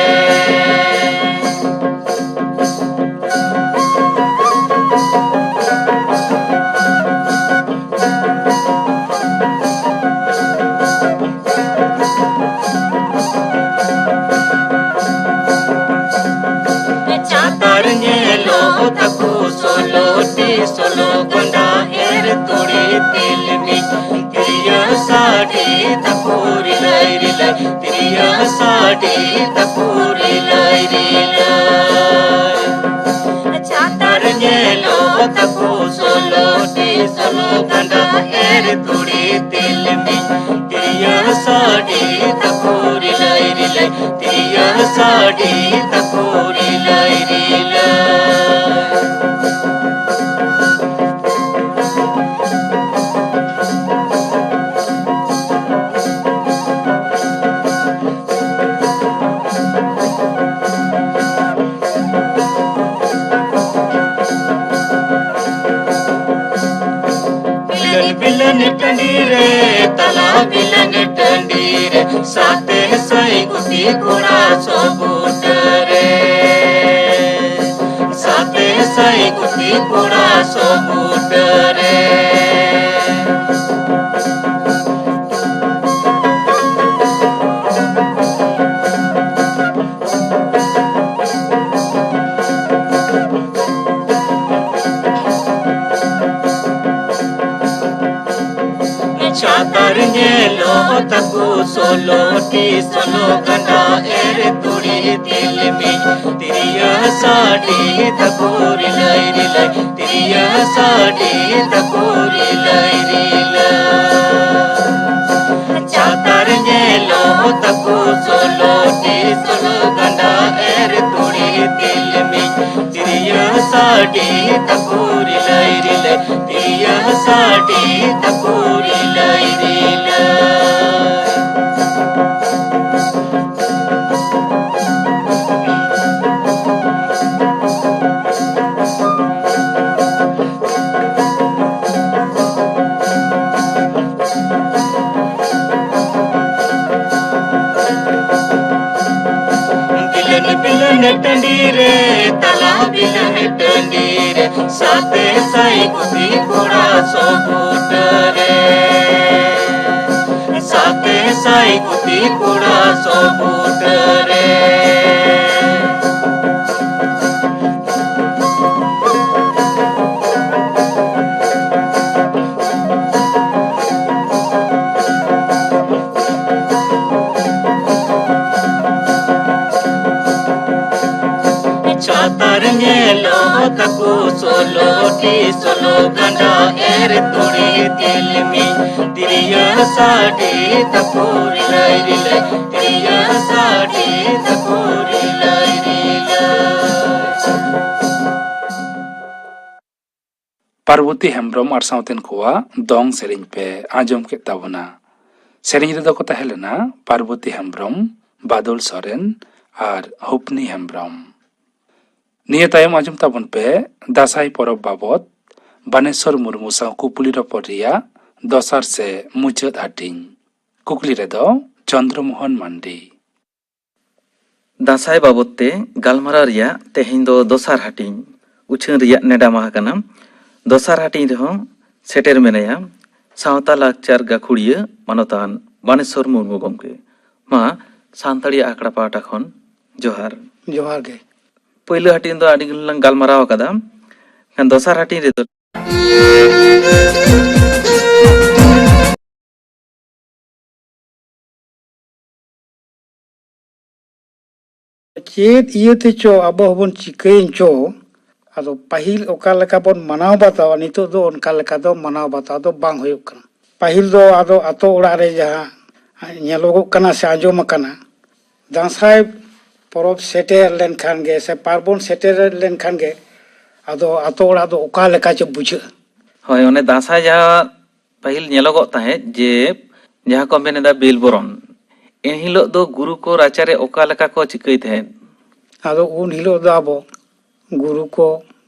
ᱪᱷᱟᱛᱟᱨ ᱧᱮᱞᱚᱜ ᱛᱟᱠᱚ ᱥᱳᱞᱳ ᱴᱤ ᱥᱳᱞᱳ ᱜᱟᱸᱰᱟ ᱮᱨ ᱛᱩᱲᱤ ᱛᱤᱞᱢᱤᱧ᱾ ᱛᱤᱨᱭᱳ ᱥᱟᱰᱮ ᱛᱟᱠᱚ ᱨᱤᱞᱟᱹᱭ ᱨᱤᱞᱟᱹᱭ, ᱛᱤᱨᱭᱳ ᱥᱟᱰᱮ ᱛᱟᱠᱚ ᱨᱤᱞᱟᱹᱭ ᱨᱤᱞᱟᱹᱭ᱾ ᱪᱷᱟᱛᱟᱨ ᱧᱮᱞᱚᱜ ᱛᱟᱠᱚ ᱥᱳᱞᱳ ᱴᱤ ᱥᱳᱞᱳ ᱜᱟᱸᱰᱟ ᱮᱨ ᱛᱩᱲᱤ ᱛᱤᱞᱢᱤᱧ᱾ ᱛᱤᱨᱭᱳ ᱥᱟᱰᱮ ᱛᱟᱠᱚ ᱨᱤᱞᱟᱹᱭ ᱨᱤᱞᱟᱹᱭ, ᱛᱤᱨᱭᱳ ᱥᱟᱰᱮ ᱛᱟᱠᱚ ᱨᱤᱞᱟᱹᱭ ᱨᱤᱞᱟᱹᱭ᱾ ᱵᱤᱞᱟᱹᱱ ᱵᱤᱞᱟᱹᱱ ᱴᱟᱺᱰᱤ ᱨᱮ, ᱛᱟᱞᱟ ᱵᱤᱞᱟᱹᱱ ᱴᱟᱺᱰᱤ ᱨᱮ, ᱥᱟᱛᱮ ᱥᱟᱭ ᱜᱩᱛᱤ ᱠᱚᱲᱟ ᱥᱚᱵᱩᱴ ᱨᱮ, ᱥᱟᱛᱮ ᱥᱟᱭ ᱜᱩᱛᱤ ᱠᱚᱲᱟ ᱥᱚᱵᱩᱴ ᱨᱮ᱾ ᱪᱷᱟᱛᱟᱨ ᱧᱮᱞᱚᱜ ᱛᱟᱠᱚ ᱥᱳᱞᱳ ᱴᱤ ᱥᱳᱞᱳ ᱜᱟᱸᱰᱟ ᱮᱨ ᱛᱩᱲᱤ ᱛᱤᱞᱢᱤᱧ᱾ ᱛᱤᱨᱭᱳ ᱥᱟᱰᱮ ᱛᱟᱠᱚ ᱨᱤᱞᱟᱹᱭ ᱨᱤᱞᱟᱹᱭ, ᱛᱤᱨᱭᱳ ᱥᱟᱰᱮ ᱛᱟᱠᱚ ᱨᱤᱞᱟᱹᱭ ᱨᱤᱞᱟᱹᱭ᱾ ᱪᱷᱟᱛᱟᱨ ᱧᱮᱞᱚᱜ ᱛᱟᱠᱚ ᱥᱳᱞᱳ ᱴᱤ ᱥᱳᱞᱳ ᱜᱟᱸᱰᱟ ᱮᱨ ᱛᱩᱲᱤ ᱛᱤᱞᱢᱤᱧ᱾ ᱛᱤᱨᱭᱳ ᱥᱟᱰᱮ ᱛᱟᱠᱚ ᱨᱤᱞᱟᱹᱭ ᱨᱤᱞᱟᱹᱭ, ᱛᱤᱨᱭᱳ ᱥᱟᱰᱮ ᱛᱟᱠᱚ ᱨᱤᱞᱟᱹᱭ ᱨᱤᱞᱟᱹᱭ᱾ ᱥᱟᱛᱮ ᱥᱟᱭ ᱜᱩᱛᱤ ᱠᱚᱲᱟ ᱥᱚᱵᱩᱴᱟᱹᱨᱮ, ᱥᱟᱛᱮ ᱥᱟᱭ ᱜᱩᱛᱤ ᱠᱚᱲᱟ ᱥᱚᱵᱩᱴᱟᱹᱨᱮ᱾ ᱪᱷᱟᱛᱟᱨ ᱧᱮᱞᱚᱜ ᱛᱟᱠᱚ ᱥᱳᱞᱳ ᱴᱤ ᱥᱳᱞᱳ ᱜᱟᱸᱰᱟ ᱮᱨ ᱛᱩᱲᱤ ᱛᱤᱞᱢᱤᱧ᱾ ᱛᱤᱨᱭᱟᱹ ᱥᱟᱰᱮ ᱛᱟᱠᱚ ᱨᱤᱞᱟᱹᱭ ᱨᱤᱞᱟᱹᱭ, ᱛᱤᱨᱭᱟᱹ ᱥᱟᱰᱮ ᱛᱟᱠᱚ ᱨᱤᱞᱟᱹᱭ ᱨᱤᱞᱟᱹᱭ᱾ ᱯᱟᱨᱵᱚᱛᱤ ᱦᱮᱢᱵᱽᱨᱚᱢ ᱟᱨ ᱥᱟᱶᱛᱮᱱ ᱠᱚᱣᱟᱜ ᱫᱚᱝ ᱥᱮᱨᱮᱧ ᱯᱮ ᱟᱸᱡᱚᱢ ᱠᱮᱫ ᱛᱟᱵᱚᱱᱟ᱾ ᱥᱮᱨᱮᱧ ᱨᱮᱫᱚ ᱠᱚ ᱛᱟᱦᱮᱸ ᱞᱮᱱᱟ ᱯᱟᱨᱵᱚᱛᱤ ᱦᱮᱢᱵᱽᱨᱚᱢ, ᱵᱟᱫᱚᱞ ᱥᱚᱨᱮᱱ ᱟᱨ ᱦᱩᱯᱱᱤ ᱦᱮᱢᱵᱽᱨᱚᱢ᱾ ᱱᱤᱭᱟᱹ ᱛᱟᱭᱚᱢ ᱟᱸᱡᱚᱢ ᱛᱟᱵᱚᱱ ᱯᱮ ᱫᱟᱸᱥᱟᱭ ᱯᱚᱨᱚᱵᱽ ᱵᱟᱵᱚᱛ ᱵᱟᱱᱮᱥᱚᱨ ᱢᱩᱨᱢᱩ ᱥᱟᱶ ᱠᱩᱠᱞᱤ ᱨᱚᱯᱚᱲ ᱨᱮᱭᱟᱜ ᱫᱚᱥᱟᱨ ᱥᱮ ᱢᱩᱪᱟᱹᱫ ᱦᱟᱹᱴᱤᱧ᱾ ᱠᱩᱠᱞᱤ ᱨᱮᱫᱚ ᱪᱚᱱᱫᱨᱚ ᱢᱳᱦᱚᱱ ᱢᱟᱱᱰᱤ᱾ ᱫᱟᱸᱥᱟᱭ ᱵᱟᱵᱚᱛ ᱛᱮ ᱜᱟᱞᱢᱟᱨᱟᱣ ᱨᱮᱭᱟᱜ ᱛᱮᱦᱮᱧ ᱫᱚ ᱫᱚᱥᱟᱨ ᱦᱟᱹᱴᱤᱧ ᱩᱪᱷᱟᱹᱱ ᱨᱮᱭᱟᱜ ᱱᱮᱰᱟ ᱢᱟᱦᱟ ᱠᱟᱱᱟ᱾ ᱫᱚᱥᱟᱨ ᱦᱟᱹᱴᱤᱧ ᱨᱮᱦᱚᱸ ᱥᱮᱴᱮᱨ ᱢᱮᱱᱟᱭᱟ ᱥᱟᱶᱛᱟ ᱞᱟᱠᱪᱟᱨ ᱜᱟᱹᱠᱷᱩᱲᱤᱭᱟᱹ ᱢᱟᱱᱚᱛᱟᱱ ᱵᱟᱱᱮᱥᱚᱨ ᱢᱩᱨᱢᱩ ᱜᱚᱢᱠᱮ᱾ ᱢᱟ ᱥᱟᱱᱛᱟᱲᱤ ᱟᱠᱷᱲᱟ ᱯᱟᱦᱴᱟ ᱠᱷᱚᱱ ᱡᱚᱦᱟᱨ᱾ ᱡᱚᱦᱟᱨ ᱜᱮ᱾ ᱯᱳᱭᱞᱳ ᱦᱟᱹᱴᱤᱧ ᱫᱚ ᱟᱹᱰᱤ ᱜᱟᱱ ᱞᱟᱝ ᱜᱟᱞᱢᱟᱨᱟᱣ ᱟᱠᱟᱫᱟ, ᱠᱷᱟᱱ ᱫᱚᱥᱟᱨ ᱦᱟᱹᱴᱤᱧ ᱨᱮᱫᱚ ᱪᱮᱫ ᱤᱭᱟᱹ ᱛᱮᱪᱚ ᱟᱵᱚ ᱦᱚᱸᱵᱚᱱ ᱪᱤᱠᱟᱹᱭᱮᱱ ᱪᱚ, ᱟᱫᱚ ᱯᱟᱹᱦᱤᱞ ᱚᱠᱟ ᱞᱮᱠᱟ ᱵᱚᱱ ᱢᱟᱱᱟᱣ ᱵᱟᱛᱟᱣᱟ, ᱱᱤᱛᱚᱜ ᱫᱚ ᱚᱱᱠᱟ ᱞᱮᱠᱟ ᱫᱚ ᱢᱟᱱᱟᱣ ᱵᱟᱛᱟᱣ ᱫᱚ ᱵᱟᱝ ᱦᱩᱭᱩᱜ ᱠᱟᱱᱟ᱾ ᱯᱟᱹᱦᱤᱞ ᱫᱚ ᱟᱫᱚ ᱟᱛᱳ ᱚᱲᱟᱜ ᱨᱮ ᱡᱟᱦᱟᱸ ᱧᱮᱞᱚᱜᱚᱜ ᱠᱟᱱᱟ ᱥᱮ ᱟᱸᱡᱚᱢ ᱟᱠᱟᱱᱟ, ᱫᱟᱸᱥᱟᱭ ᱯᱚᱨᱚᱵᱽ ᱥᱮᱴᱮᱨ ᱞᱮᱱᱠᱷᱟᱱ ᱜᱮ ᱥᱮ ᱯᱟᱨᱵᱚᱱ ᱥᱮᱴᱮᱨ ᱞᱮᱱᱠᱷᱟᱱ ᱜᱮ ᱟᱫᱚ ᱟᱛᱳ ᱚᱲᱟᱜ ᱫᱚ ᱚᱠᱟ ᱞᱮᱠᱟ ᱪᱚ ᱵᱩᱡᱷᱟᱹᱜᱼᱟ᱾ ᱦᱳᱭ, ᱚᱱᱮ ᱫᱟᱸᱥᱟᱭ ᱡᱟᱦᱟᱸ ᱯᱟᱹᱦᱤᱞ ᱧᱮᱞᱚᱜᱚᱜ ᱛᱟᱦᱮᱸᱫ ᱡᱮ ᱡᱟᱦᱟᱸ ᱠᱚ ᱢᱮᱱ ᱮᱫᱟ ᱵᱤᱞ ᱵᱚᱨᱚᱱ, ᱮᱱᱦᱤᱞᱳᱜ ᱫᱚ ᱜᱩᱨᱩ ᱠᱚ ᱨᱟᱪᱟᱨᱮ ᱚᱠᱟ ᱞᱮᱠᱟ ᱠᱚ ᱪᱤᱠᱟᱹᱭ ᱛᱟᱦᱮᱸᱫ? ᱟᱫᱚ ᱩᱱ ᱦᱤᱞᱳᱜ ᱫᱚ ᱟᱵᱚ ᱜᱩᱨᱩ ᱠᱚ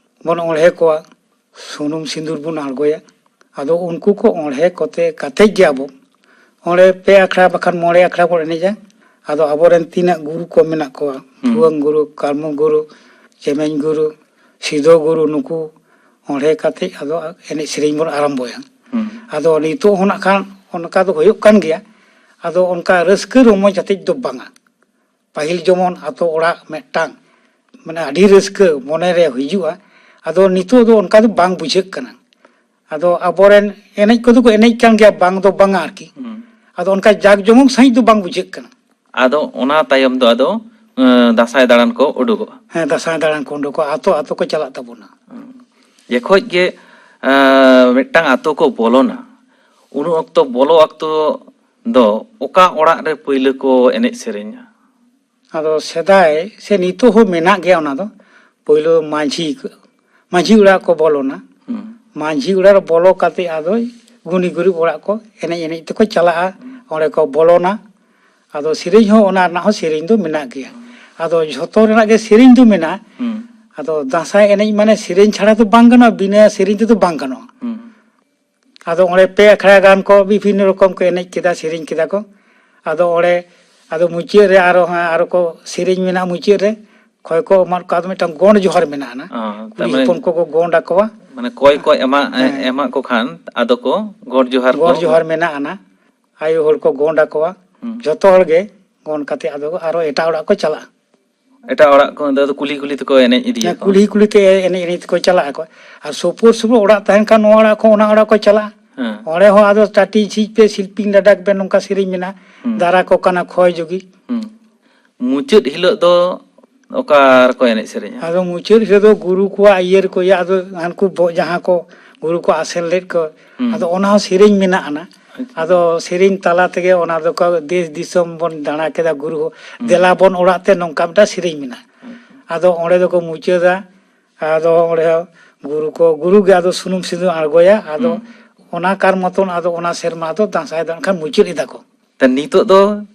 ᱵᱚᱱ ᱚᱬᱦᱮ ᱠᱚᱣᱟ, ᱥᱩᱱᱩᱢ ᱥᱤᱸᱫᱩᱨ ᱵᱚᱱ ᱟᱬᱜᱚᱭᱟ᱾ ᱟᱫᱚ ᱩᱱᱠᱩ ᱠᱚ ᱚᱬᱦᱮ ᱠᱚᱛᱮ ᱠᱟᱛᱮᱡ ᱜᱮ ᱟᱵᱚ ᱚᱸᱰᱮ ᱯᱮ ᱟᱠᱷᱲᱟ ᱵᱟᱠᱷᱟᱱ ᱢᱚᱬᱮ ᱟᱠᱷᱲᱟ ᱵᱚᱱ ᱮᱱᱮᱡᱟ᱾ ᱟᱫᱚ ᱟᱵᱚᱨᱮᱱ ᱛᱤᱱᱟᱹᱜ ᱜᱩᱨᱩ ᱠᱚ ᱢᱮᱱᱟᱜ ᱠᱚᱣᱟ, ᱦᱩᱸ᱾ ᱵᱷᱩᱣᱟᱹᱝ ᱜᱩᱨᱩ, ᱠᱟᱹᱨᱢᱩ ᱜᱩᱨᱩ, ᱪᱮᱢᱮᱧ ᱜᱩᱨᱩ, ᱥᱤᱫᱷᱳ ᱜᱩᱨᱩ, ᱱᱩᱠᱩ ᱚᱸᱰᱮ ᱠᱟᱛᱮ ᱟᱫᱚ ᱮᱱᱮᱡ ᱥᱮᱨᱮᱧ ᱵᱚᱱ ᱟᱨᱟᱢᱵᱚᱭᱟ᱾ ᱦᱩᱸ᱾ ᱟᱫᱚ ᱱᱤᱛᱚᱜ ᱦᱚᱸ ᱱᱟᱜ ᱠᱷᱟᱱ ᱚᱱᱠᱟ ᱫᱚ ᱦᱩᱭᱩᱜ ᱠᱟᱱ ᱜᱮᱭᱟ᱾ ᱟᱫᱚ ᱚᱱᱠᱟ ᱨᱟᱹᱥᱠᱟᱹ ᱨᱚᱢᱚᱡᱽ ᱟᱛᱮᱫ ᱫᱚ ᱵᱟᱝᱟ᱾ ᱯᱟᱹᱦᱤᱞ ᱡᱮᱢᱚᱱ ᱟᱛᱳ ᱚᱲᱟᱜ ᱢᱤᱫᱴᱟᱝ ᱢᱟᱱᱮ ᱟᱹᱰᱤ ᱨᱟᱹᱥᱠᱟᱹ ᱢᱚᱱᱮᱨᱮ ᱦᱤᱡᱩᱜᱼᱟ, ᱟᱫᱚ ᱱᱤᱛᱚᱜ ᱫᱚ ᱚᱱᱠᱟ ᱫᱚ ᱵᱟᱝ ᱵᱩᱡᱷᱟᱹᱜ ᱠᱟᱱᱟ᱾ ᱟᱫᱚ ᱟᱵᱚᱨᱮᱱ ᱮᱱᱮᱡ ᱠᱚᱫᱚ ᱠᱚ ᱮᱱᱮᱡ ᱠᱟᱱ ᱜᱮᱭᱟ, ᱵᱟᱝ ᱫᱚ ᱵᱟᱝᱟ ᱟᱨᱠᱤ᱾ ᱦᱩᱸ᱾ ᱟᱫᱚ ᱚᱱᱠᱟ ᱡᱟᱠ ᱡᱚᱢᱚᱠ ᱥᱟᱺᱦᱤᱡ ᱫᱚ ᱵᱟᱝ ᱵᱩᱡᱷᱟᱹᱜ ᱠᱟᱱᱟ᱾ ᱟᱫᱚ ᱚᱱᱟ ᱛᱟᱭᱚᱢ ᱫᱚ ᱟᱫᱚ, ᱮᱸ, ᱫᱟᱸᱥᱟᱭ ᱫᱟᱬᱟᱱ ᱠᱚ ᱩᱰᱩᱠᱚᱜᱼᱟ᱾ ᱦᱮᱸ, ᱫᱟᱸᱥᱟᱭ ᱫᱟᱬᱟᱱ ᱠᱚ ᱩᱰᱩᱠᱚᱜᱼᱟ, ᱟᱛᱳ ᱟᱛᱳ ᱠᱚ ᱪᱟᱞᱟᱜ ᱛᱟᱵᱚᱱᱟ᱾ ᱦᱩᱸ᱾ ᱡᱚᱠᱷᱚᱡ ᱜᱮ, ᱮᱸ, ᱢᱤᱫᱴᱟᱝ ᱟᱛᱳ ᱠᱚ ᱵᱚᱞᱚᱱᱟ, ᱩᱱ ᱚᱠᱛᱚ ᱵᱚᱞᱚ ᱚᱠᱛᱚ ᱫᱚ ᱚᱠᱟ ᱚᱲᱟᱜ ᱨᱮ ᱯᱟᱹᱭᱞᱟᱹ ᱠᱚ ᱮᱱᱮᱡ ᱥᱮᱨᱮᱧᱟ? ᱟᱫᱚ ᱥᱮᱫᱟᱭ ᱥᱮ ᱱᱤᱛᱚᱜ ᱦᱚᱸ ᱢᱮᱱᱟᱜ ᱜᱮᱭᱟ ᱚᱱᱟ ᱫᱚ᱾ ᱯᱳᱭᱞᱳ ᱢᱟᱹᱡᱷᱤ, ᱢᱟᱹᱡᱷᱤ ᱚᱲᱟᱜ ᱠᱚ ᱵᱚᱞᱚᱱᱟ᱾ ᱦᱩᱸ᱾ ᱢᱟᱹᱡᱷᱤ ᱚᱲᱟᱜ ᱨᱮ ᱵᱚᱞᱚ ᱠᱟᱛᱮ ᱟᱫᱚ ᱜᱩᱱᱤ ᱜᱩᱨᱤᱵ ᱚᱲᱟᱜ ᱠᱚ ᱮᱱᱮᱡ ᱮᱱᱮᱡ ᱛᱮᱠᱚ ᱪᱟᱞᱟᱜᱼᱟ᱾ ᱚᱸᱰᱮ ᱠᱚ ᱵᱚᱞᱚᱱᱟ᱾ ᱟᱫᱚ ᱥᱮᱨᱮᱧ ᱦᱚᱸ ᱚᱱᱟ ᱨᱮᱱᱟᱜ ᱦᱚᱸ ᱥᱮᱨᱮᱧ ᱫᱚ ᱢᱮᱱᱟᱜ ᱜᱮᱭᱟ᱾ ᱟᱫᱚ ᱡᱷᱚᱛᱚ ᱨᱮᱱᱟᱜ ᱜᱮ ᱥᱮᱨᱮᱧ ᱫᱚ ᱢᱮᱱᱟᱜᱼᱟ᱾ ᱦᱩᱸ᱾ ᱟᱫᱚ ᱫᱟᱸᱥᱟᱭ ᱮᱱᱮᱡ ᱢᱟᱱᱮ ᱥᱮᱨᱮᱧ ᱪᱷᱟᱲᱟ ᱫᱚ ᱵᱟᱝ ᱜᱟᱱᱚᱜᱼᱟ, ᱵᱤᱱᱟᱹ ᱥᱮᱨᱮᱧ ᱛᱮᱫᱚ ᱵᱟᱝ ᱜᱟᱱᱚᱜᱼᱟ᱾ ᱦᱩᱸ᱾ ᱟᱫᱚ ᱚᱸᱰᱮ ᱯᱮ ᱟᱠᱷᱲᱟ ᱜᱟᱱ ᱠᱚ ᱵᱤᱵᱷᱤᱱᱱᱚ ᱨᱚᱠᱚᱢ ᱠᱚ ᱮᱱᱮᱡ ᱠᱮᱫᱟ, ᱥᱮᱨᱮᱧ ᱠᱮᱫᱟ ᱠᱚ᱾ ᱟᱫᱚ ᱚᱸᱰᱮ, ᱟᱫᱚ ᱢᱩᱪᱟᱹᱫ ᱨᱮ ᱟᱨᱚ ᱦᱟᱸᱜ ᱟᱨᱚ ᱠᱚ ᱥᱮᱨᱮᱧ ᱢᱮᱱᱟᱜᱼᱟ ᱢᱩᱪᱟᱹᱫ ᱨᱮ, ᱠᱷᱚᱭ ᱠᱚ ᱮᱢᱟᱫ ᱠᱚᱣᱟ, ᱟᱫᱚ ᱢᱤᱫᱴᱟᱝ ᱜᱚᱸᱰ ᱡᱚᱦᱟᱨ ᱢᱮᱱᱟᱜᱼᱟ ᱱᱟ᱾ ᱚ, ᱠᱩᱲᱤ ᱛᱟᱨᱢᱟᱱᱮ ᱦᱚᱯᱚᱱ ᱠᱚᱠᱚ ᱜᱚᱸᱰ ᱟᱠᱚᱣᱟ᱾ ᱢᱟᱱᱮ ᱠᱚᱭ ᱠᱚ ᱮᱢᱟ-, ᱦᱮᱸ᱾ ᱮᱢᱟᱫ ᱠᱚ ᱠᱷᱟᱱ ᱟᱫᱚ ᱠᱚ ᱜᱚᱸᱰ ᱡᱚᱦᱟᱨ ᱠᱚ᱾ ᱜᱚᱸᱰ ᱡᱚᱦᱟᱨ ᱢᱮᱱᱟᱜᱼᱟ ᱱᱟ᱾ ᱟᱭᱳ ᱦᱚᱲ ᱠᱚ ᱜᱚᱸᱰ ᱟᱠᱚᱣᱟ᱾ ᱦᱩᱸ᱾ ᱡᱷᱚᱛᱚ ᱦᱚᱲ ᱜᱮ ᱜᱚᱸᱰ ᱠᱟᱛᱮ ᱟᱫᱚ ᱟᱨᱚ ᱮᱴᱟᱜ ᱚᱲᱟᱜ ᱠᱚ ᱪᱟᱞᱟᱜᱼᱟ᱾ ᱮᱴᱟᱜ ᱚᱲᱟᱜ ᱠᱚ ᱫᱚ ᱠᱩᱞᱦᱤ ᱠᱩᱞᱦᱤ ᱛᱮᱠᱚ ᱮᱱᱮᱡ ᱤᱫᱤᱭᱟᱠᱚ᱾ ᱦᱮᱸ, ᱠᱩᱞᱦᱤ ᱠᱩᱞᱦᱤ ᱛᱮ ᱮᱱᱮᱡ ᱮᱱᱮᱡ ᱛᱮᱠᱚ ᱪᱟᱞᱟᱜ ᱟᱠᱚ᱾ ᱟᱨ ᱥᱩᱯᱩᱨ ᱥᱩᱯᱩᱨ ᱚᱲᱟᱜ ᱛᱟᱦᱮᱱ ᱠᱷᱟᱱ ᱱᱚᱣᱟ ᱚᱲᱟᱜ ᱠᱷᱚᱱ ᱚᱱᱟ ᱚᱲᱟᱜ ᱠᱚ ᱪᱟᱞᱟᱜᱼᱟ᱾ ᱦᱮᱸ᱾ ᱚᱸᱰᱮ ᱦᱚᱸ ᱟᱫᱚ ᱴᱟᱴᱤ ᱡᱷᱤᱡ ᱯᱮ, ᱥᱤᱞᱯᱤᱧ ᱰᱟᱰᱟᱠ ᱯᱮ, ᱱᱚᱝᱠᱟ ᱥᱮᱨᱮᱧ ᱢᱮᱱᱟᱜᱼᱟ᱾ ᱦᱩᱸ᱾ ᱫᱟᱨᱟ ᱠᱚ ᱠᱟᱱᱟ ᱠᱷᱚᱭ ᱡᱩᱜᱤ᱾ ᱦᱩᱸ᱾ ᱢᱩᱪᱟᱹᱫ ᱦᱤᱞᱳᱜ ᱫᱚ ᱚᱠᱟ ᱨᱮᱠᱚ ᱮᱱᱮᱡ ᱥᱮᱨᱮᱧᱟ? ᱟᱫᱚ ᱢᱩᱪᱟᱹᱫ ᱦᱤᱞᱳᱜ ᱫᱚ ᱜᱩᱨᱩ ᱠᱚᱣᱟᱜ ᱤᱭᱟᱹ ᱨᱮᱠᱚ ᱤᱭᱟᱹ, ᱟᱫᱚ ᱦᱟᱱᱠᱩ ᱵᱚ-, ᱡᱟᱦᱟᱸ ᱠᱚ ᱜᱩᱨᱩ ᱠᱚ ᱟᱥᱮᱱ ᱞᱮᱫ ᱠᱚ, ᱦᱩᱸ᱾ ᱟᱫᱚ ᱚᱱᱟ ᱦᱚᱸ ᱥᱮᱨᱮᱧ ᱢᱮᱱᱟᱜ ᱟᱱᱟ᱾ ᱟᱪᱪᱷᱟ᱾ ᱟᱫᱚ ᱥᱮᱨᱮᱧ ᱛᱟᱞᱟ ᱛᱮᱜᱮ ᱚᱱᱟ ᱫᱚᱠᱚ ᱫᱮᱥ ᱫᱤᱥᱚᱢ ᱵᱚᱱ ᱫᱟᱬᱟ ᱠᱮᱫᱟ, ᱜᱩᱨᱩ ᱦᱚᱸ ᱦᱩᱸ᱾ ᱫᱮᱞᱟ ᱵᱚᱱ ᱚᱲᱟᱜ ᱛᱮ, ᱱᱚᱝᱠᱟ ᱢᱤᱫᱴᱟᱝ ᱥᱮᱨᱮᱧ ᱢᱮᱱᱟᱜᱼᱟ᱾ ᱟᱪᱪᱷᱟ᱾ ᱟᱫᱚ ᱚᱸᱰᱮ ᱫᱚᱠᱚ ᱢᱩᱪᱟᱹᱫᱟ᱾ ᱟᱫᱚ ᱚᱸᱰᱮ ᱦᱚᱸ ᱜᱩᱨᱩ ᱠᱚ, ᱜᱩᱨᱩ ᱜᱮ ᱟᱫᱚ ᱥᱩᱱᱩᱢ ᱥᱤᱸᱫᱩᱨ ᱟᱬᱜᱚᱭᱟ᱾ ᱟᱫᱚ ᱦᱩᱸ᱾ ᱚᱱᱟ ᱠᱟᱨ ᱢᱚᱛᱚᱱ ᱟᱫᱚ ᱚᱱᱟ ᱥᱮᱨᱢᱟ ᱫᱚ ᱫᱟᱸᱥᱟᱭ ᱫᱚ ᱮᱱᱠᱷᱟᱱ ᱢᱩᱪᱟᱹᱫ ᱮᱫᱟ ᱠᱚ᱾ ᱛᱚ ᱱᱤᱛᱚᱜ ᱫᱚ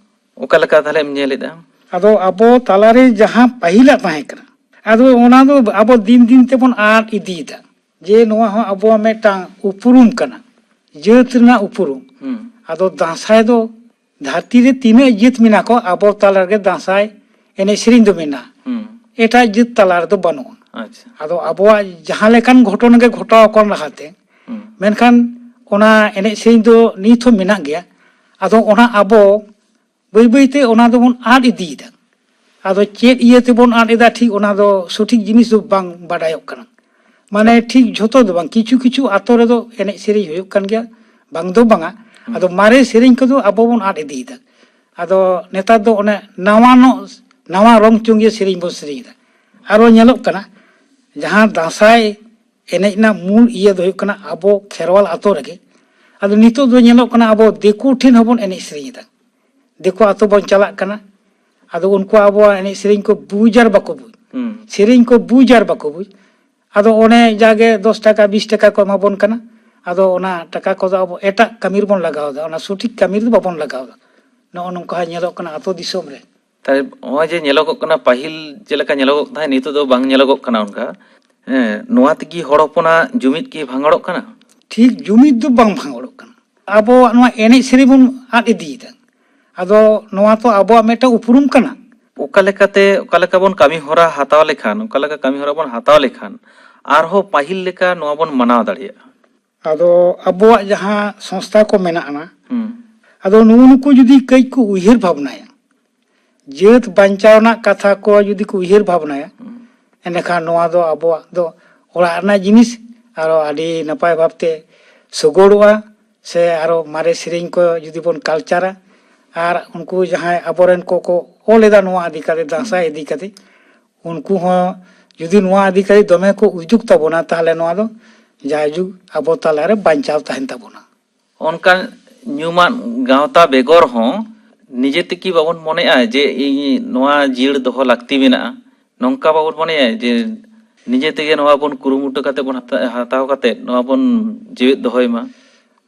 ᱚᱠᱟ ᱞᱮᱠᱟ ᱛᱟᱦᱞᱮᱢ ᱧᱮᱞᱮᱫᱼᱟ? ᱟᱫᱚ ᱟᱵᱚ ᱛᱟᱞᱟᱨᱮ ᱡᱟᱦᱟᱸ ᱯᱟᱹᱦᱤᱞᱟᱜ ᱛᱟᱦᱮᱸ ᱠᱟᱱᱟ, ᱟᱫᱚ ᱚᱱᱟ ᱫᱚ ᱟᱵᱚ ᱫᱤᱱ ᱫᱤᱱ ᱛᱮᱵᱚᱱ ᱟᱫ ᱤᱫᱤᱭᱮᱫᱟ᱾ ᱡᱮ ᱱᱚᱣᱟ ᱦᱚᱸ ᱟᱵᱚᱣᱟᱜ ᱢᱤᱫᱴᱟᱝ ᱩᱯᱨᱩᱢ ᱠᱟᱱᱟ, ᱡᱟᱹᱛ ᱨᱮᱱᱟᱜ ᱩᱯᱨᱩᱢ᱾ ᱦᱩᱸ᱾ ᱟᱫᱚ ᱫᱟᱸᱥᱟᱭ ᱫᱚ ᱫᱷᱟᱹᱨᱛᱤ ᱨᱮ ᱛᱤᱱᱟᱹᱜ ᱡᱟᱹᱛ ᱢᱮᱱᱟᱜ ᱠᱚ, ᱟᱵᱚ ᱛᱟᱞᱟ ᱨᱮᱜᱮ ᱫᱟᱸᱥᱟᱭ ᱮᱱᱮᱡ ᱥᱮᱨᱮᱧ ᱫᱚ ᱢᱮᱱᱟᱜᱼᱟ᱾ ᱦᱩᱸ᱾ ᱮᱴᱟᱜ ᱡᱟᱹᱛ ᱛᱟᱞᱟ ᱨᱮᱫᱚ ᱵᱟᱹᱱᱩᱜᱼᱟ᱾ ᱟᱪᱪᱷᱟ᱾ ᱟᱫᱚ ᱟᱵᱚᱣᱟᱜ ᱡᱟᱦᱟᱸ ᱞᱮᱠᱟᱱ ᱜᱷᱚᱴᱚᱱᱟ ᱜᱮ ᱜᱷᱚᱴᱟᱣ ᱟᱠᱟᱱ ᱞᱟᱦᱟᱛᱮ, ᱦᱩᱸ᱾ ᱢᱮᱱᱠᱷᱟᱱ ᱚᱱᱟ ᱮᱱᱮᱡ ᱥᱮᱨᱮᱧ ᱫᱚ ᱱᱤᱛ ᱦᱚᱸ ᱢᱮᱱᱟᱜ ᱜᱮᱭᱟ᱾ ᱟᱫᱚ ᱚᱱᱟ ᱟᱵᱚ ᱵᱟᱹᱭ ᱵᱟᱹᱭ ᱛᱮ ᱚᱱᱟ ᱫᱚᱵᱚᱱ ᱟᱫ ᱤᱫᱤᱭᱮᱫᱟ᱾ ᱟᱫᱚ ᱪᱮᱫ ᱤᱭᱟᱹ ᱛᱮᱵᱚᱱ ᱟᱫ ᱮᱫᱟ, ᱴᱷᱤᱠ ᱚᱱᱟ ᱫᱚ ᱥᱚᱴᱷᱤᱠ ᱡᱤᱱᱤᱥ ᱫᱚ ᱵᱟᱝ ᱵᱟᱰᱟᱭᱚᱜ ᱠᱟᱱᱟ᱾ ᱢᱟᱱᱮ ᱴᱷᱤᱠ ᱡᱷᱚᱛᱚ ᱫᱚ ᱵᱟᱝ, ᱠᱤᱪᱷᱩ ᱠᱤᱪᱷᱩ ᱟᱛᱳ ᱨᱮᱫᱚ ᱮᱱᱮᱡ ᱥᱮᱨᱮᱧ ᱦᱩᱭᱩᱜ ᱠᱟᱱ ᱜᱮᱭᱟ, ᱵᱟᱝ ᱫᱚ ᱵᱟᱝᱟ᱾ ᱦᱩᱸ᱾ ᱟᱫᱚ ᱢᱟᱨᱮ ᱥᱮᱨᱮᱧ ᱠᱚᱫᱚ ᱟᱵᱚ ᱵᱚᱱ ᱟᱫ ᱤᱫᱤᱭᱮᱫᱟ᱾ ᱟᱫᱚ ᱱᱮᱛᱟᱨ ᱫᱚ ᱚᱱᱮ ᱱᱟᱣᱟ ᱱᱚᱜ, ᱱᱟᱣᱟ ᱨᱚᱝ ᱪᱚᱝᱜᱤᱭᱟᱹ ᱥᱮᱨᱮᱧ ᱵᱚᱱ ᱥᱮᱨᱮᱧ ᱮᱫᱟ᱾ ᱟᱨᱚ ᱧᱮᱞᱚᱜ ᱠᱟᱱᱟ, ᱡᱟᱦᱟᱸ ᱫᱟᱸᱥᱟᱭ ᱮᱱᱮᱡ ᱨᱮᱱᱟᱜ ᱢᱩᱞ ᱤᱭᱟᱹ ᱫᱚ ᱦᱩᱭᱩᱜ ᱠᱟᱱᱟ ᱟᱵᱚ ᱠᱷᱮᱨᱣᱟᱞ ᱟᱛᱳ ᱨᱮᱜᱮ᱾ ᱟᱫᱚ ᱱᱤᱛᱚᱜ ᱫᱚ ᱧᱮᱞᱚᱜ ᱠᱟᱱᱟ ᱟᱵᱚ ᱫᱤᱠᱩ ᱴᱷᱮᱱ ᱦᱚᱸᱵᱚᱱ ᱮᱱᱮᱡ ᱥᱮᱨᱮᱧ ᱮᱫᱟ, ᱫᱤᱠᱩ ᱟᱛᱳ ᱵᱚᱱ ᱪᱟᱞᱟᱜ ᱠᱟᱱᱟ᱾ ᱟᱫᱚ ᱩᱱᱠᱩ ᱟᱵᱚᱣᱟᱜ ᱮᱱᱮᱡ ᱥᱮᱨᱮᱧ ᱠᱚ ᱵᱩᱡᱽ ᱟᱨ ᱵᱟᱠᱚ ᱵᱩᱡᱽ, ᱦᱩᱸ᱾ ᱥᱮᱨᱮᱧ ᱠᱚ ᱵᱩᱡᱽ ᱟᱨ ᱵᱟᱠᱚ ᱵᱩᱡᱽ᱾ ᱟᱫᱚ ᱚᱱᱮ ᱡᱟᱜᱮ ᱫᱚᱥ ᱴᱟᱠᱟ ᱵᱤᱥ ᱴᱟᱠᱟ ᱠᱚ ᱮᱢᱟ ᱵᱚᱱ ᱠᱟᱱᱟ, ᱟᱫᱚ ᱚᱱᱟ ᱴᱟᱠᱟ ᱠᱚᱫᱚ ᱟᱵᱚ ᱮᱴᱟᱜ ᱠᱟᱹᱢᱤ ᱨᱮᱵᱚᱱ ᱞᱟᱜᱟᱣ ᱮᱫᱟ, ᱚᱱᱟ ᱥᱚᱴᱷᱤᱠ ᱠᱟᱹᱢᱤ ᱨᱮᱫᱚ ᱵᱟᱵᱚᱱ ᱞᱟᱜᱟᱣ ᱮᱫᱟ᱾ ᱱᱚᱜᱼᱚ ᱱᱚᱝᱠᱟ ᱦᱚᱸ ᱧᱮᱞᱚᱜ ᱠᱟᱱᱟ ᱟᱛᱳ ᱫᱤᱥᱚᱢ ᱨᱮ᱾ ᱛᱟᱦᱞᱮ ᱱᱚᱜᱼᱚᱭ ᱡᱮ ᱧᱮᱞᱚᱜᱚᱜ ᱠᱟᱱᱟ, ᱯᱟᱹᱦᱤᱞ ᱪᱮᱫ ᱞᱮᱠᱟ ᱧᱮᱞᱚᱜᱚᱜ ᱛᱟᱦᱮᱸᱫ, ᱱᱤᱛᱚᱜ ᱫᱚ ᱵᱟᱝ ᱧᱮᱞᱚᱜᱚᱜ ᱠᱟᱱᱟ ᱚᱱᱠᱟ᱾ ᱦᱮᱸ, ᱱᱚᱣᱟ ᱛᱮᱜᱮ ᱦᱚᱲ ᱦᱚᱯᱚᱱᱟᱜ ᱡᱩᱢᱤᱫ ᱠᱤ ᱵᱷᱟᱸᱜᱚᱲᱚᱜ ᱠᱟᱱᱟ? ᱴᱷᱤᱠ ᱡᱩᱢᱤᱫ ᱫᱚ ᱵᱟᱝ ᱵᱷᱟᱸᱜᱚᱲᱚᱜ ᱠᱟᱱᱟ᱾ ᱟᱵᱚᱣᱟᱜ ᱱᱚᱣᱟ ᱮᱱᱮᱡ ᱥᱮᱨᱮᱧ ᱵᱚᱱ ᱟᱫ ᱤᱫᱤᱭᱮᱫᱟ᱾ ᱟᱫᱚ ᱱᱚᱣᱟ ᱛᱚ ᱟᱵᱚᱣᱟᱜ ᱢᱤᱫᱴᱟᱝ ᱩᱯᱨᱩᱢ ᱠᱟᱱᱟ᱾ ᱚᱠᱟ ᱞᱮᱠᱟᱛᱮ, ᱚᱠᱟ ᱞᱮᱠᱟ ᱵᱚᱱ ᱠᱟᱹᱢᱤ ᱦᱚᱨᱟ ᱦᱟᱛᱟᱣ ᱞᱮᱠᱷᱟᱱ, ᱚᱠᱟ ᱞᱮᱠᱟ ᱠᱟᱹᱢᱤ ᱦᱚᱨᱟ ᱵᱚᱱ ᱦᱟᱛᱟᱣ ᱞᱮᱠᱷᱟᱱ ᱟᱨᱦᱚᱸ ᱯᱟᱹᱦᱤᱞ ᱞᱮᱠᱟ ᱱᱚᱣᱟ ᱵᱚᱱ ᱢᱟᱱᱟᱣ ᱫᱟᱲᱮᱭᱟᱜᱼᱟ? ᱟᱫᱚ ᱟᱵᱚᱣᱟᱜ ᱡᱟᱦᱟᱸ ᱥᱚᱝᱥᱛᱷᱟ ᱠᱚ ᱢᱮᱱᱟᱜᱼᱟ, ᱦᱩᱸ᱾ ᱟᱫᱚ ᱱᱩᱜᱼᱩ ᱱᱩᱠᱩ ᱡᱩᱫᱤ ᱠᱟᱹᱡ ᱠᱚ ᱩᱭᱦᱟᱹᱨ ᱵᱷᱟᱵᱽᱱᱟᱭᱟ, ᱡᱟᱹᱛ ᱵᱟᱧᱪᱟᱣ ᱨᱮᱱᱟᱜ ᱠᱟᱛᱷᱟ ᱠᱚ ᱡᱩᱫᱤ ᱠᱚ ᱩᱭᱦᱟᱹᱨ ᱵᱷᱟᱵᱽᱱᱟᱭᱟ, ᱦᱩᱸ᱾ ᱮᱸᱰᱮᱠᱷᱟᱱ ᱱᱚᱣᱟ ᱫᱚ ᱟᱵᱚᱣᱟᱜ ᱫᱚ ᱚᱲᱟᱜ ᱨᱮᱱᱟᱜ ᱡᱤᱱᱤᱥ ᱟᱨᱚ ᱟᱹᱰᱤ ᱱᱟᱯᱟᱭ ᱵᱷᱟᱵᱽᱛᱮ ᱥᱚᱜᱚᱲᱚᱜᱼᱟ᱾ ᱥᱮ ᱟᱨᱚ ᱢᱟᱨᱮ ᱥᱮᱨᱮᱧ ᱠᱚ ᱡᱩᱫᱤ ᱵᱚᱱ ᱠᱟᱞᱪᱟᱨᱟ, ᱟᱨ ᱩᱱᱠᱩ ᱡᱟᱦᱟᱸᱭ ᱟᱵᱚᱨᱮᱱ ᱠᱚᱠᱚ ᱚᱞ ᱮᱫᱟ ᱱᱚᱣᱟ ᱤᱫᱤ ᱠᱟᱛᱮ, ᱫᱟᱸᱥᱟᱭ ᱤᱫᱤ ᱠᱟᱛᱮ, ᱩᱱᱠᱩ ᱦᱚᱸ ᱡᱩᱫᱤ ᱱᱚᱣᱟ ᱤᱫᱤ ᱠᱟᱛᱮ ᱫᱚᱢᱮ ᱠᱚ ᱩᱫᱩᱜ ᱛᱟᱵᱚᱱᱟ, ᱛᱟᱦᱚᱞᱮ ᱱᱚᱣᱟ ᱫᱚ ᱡᱟᱭᱡᱩᱜᱽ ᱟᱵᱚ ᱛᱟᱞᱟᱨᱮ ᱵᱟᱧᱪᱟᱣ ᱛᱟᱦᱮᱱ ᱛᱟᱵᱚᱱᱟ᱾ ᱚᱱᱠᱟᱱ ᱧᱩᱢᱟᱱ ᱜᱟᱶᱛᱟ ᱵᱮᱜᱚᱨ ᱦᱚᱸ ᱱᱤᱡᱮ ᱛᱮᱠᱤ ᱵᱟᱵᱚᱱ ᱢᱚᱱᱮᱜᱼᱟ ᱡᱮ ᱤᱧ ᱱᱚᱣᱟ ᱡᱤᱭᱟᱹᱲ ᱫᱚᱦᱚ ᱞᱟᱹᱠᱛᱤ ᱢᱮᱱᱟᱜᱼᱟ? ᱱᱚᱝᱠᱟ ᱵᱟᱵᱚᱱ ᱢᱚᱱᱮᱭᱟ ᱡᱮ ᱱᱤᱡᱮ ᱛᱮᱜᱮ ᱱᱚᱣᱟ ᱵᱚᱱ ᱠᱩᱨᱩᱢᱩᱴᱩ ᱠᱟᱛᱮ ᱵᱚᱱ ᱦᱟᱛᱟ-, ᱦᱟᱛᱟᱣ ᱠᱟᱛᱮ ᱱᱚᱣᱟ ᱵᱚᱱ ᱡᱤᱣᱮᱫ ᱫᱚᱦᱚᱭ ᱢᱟ?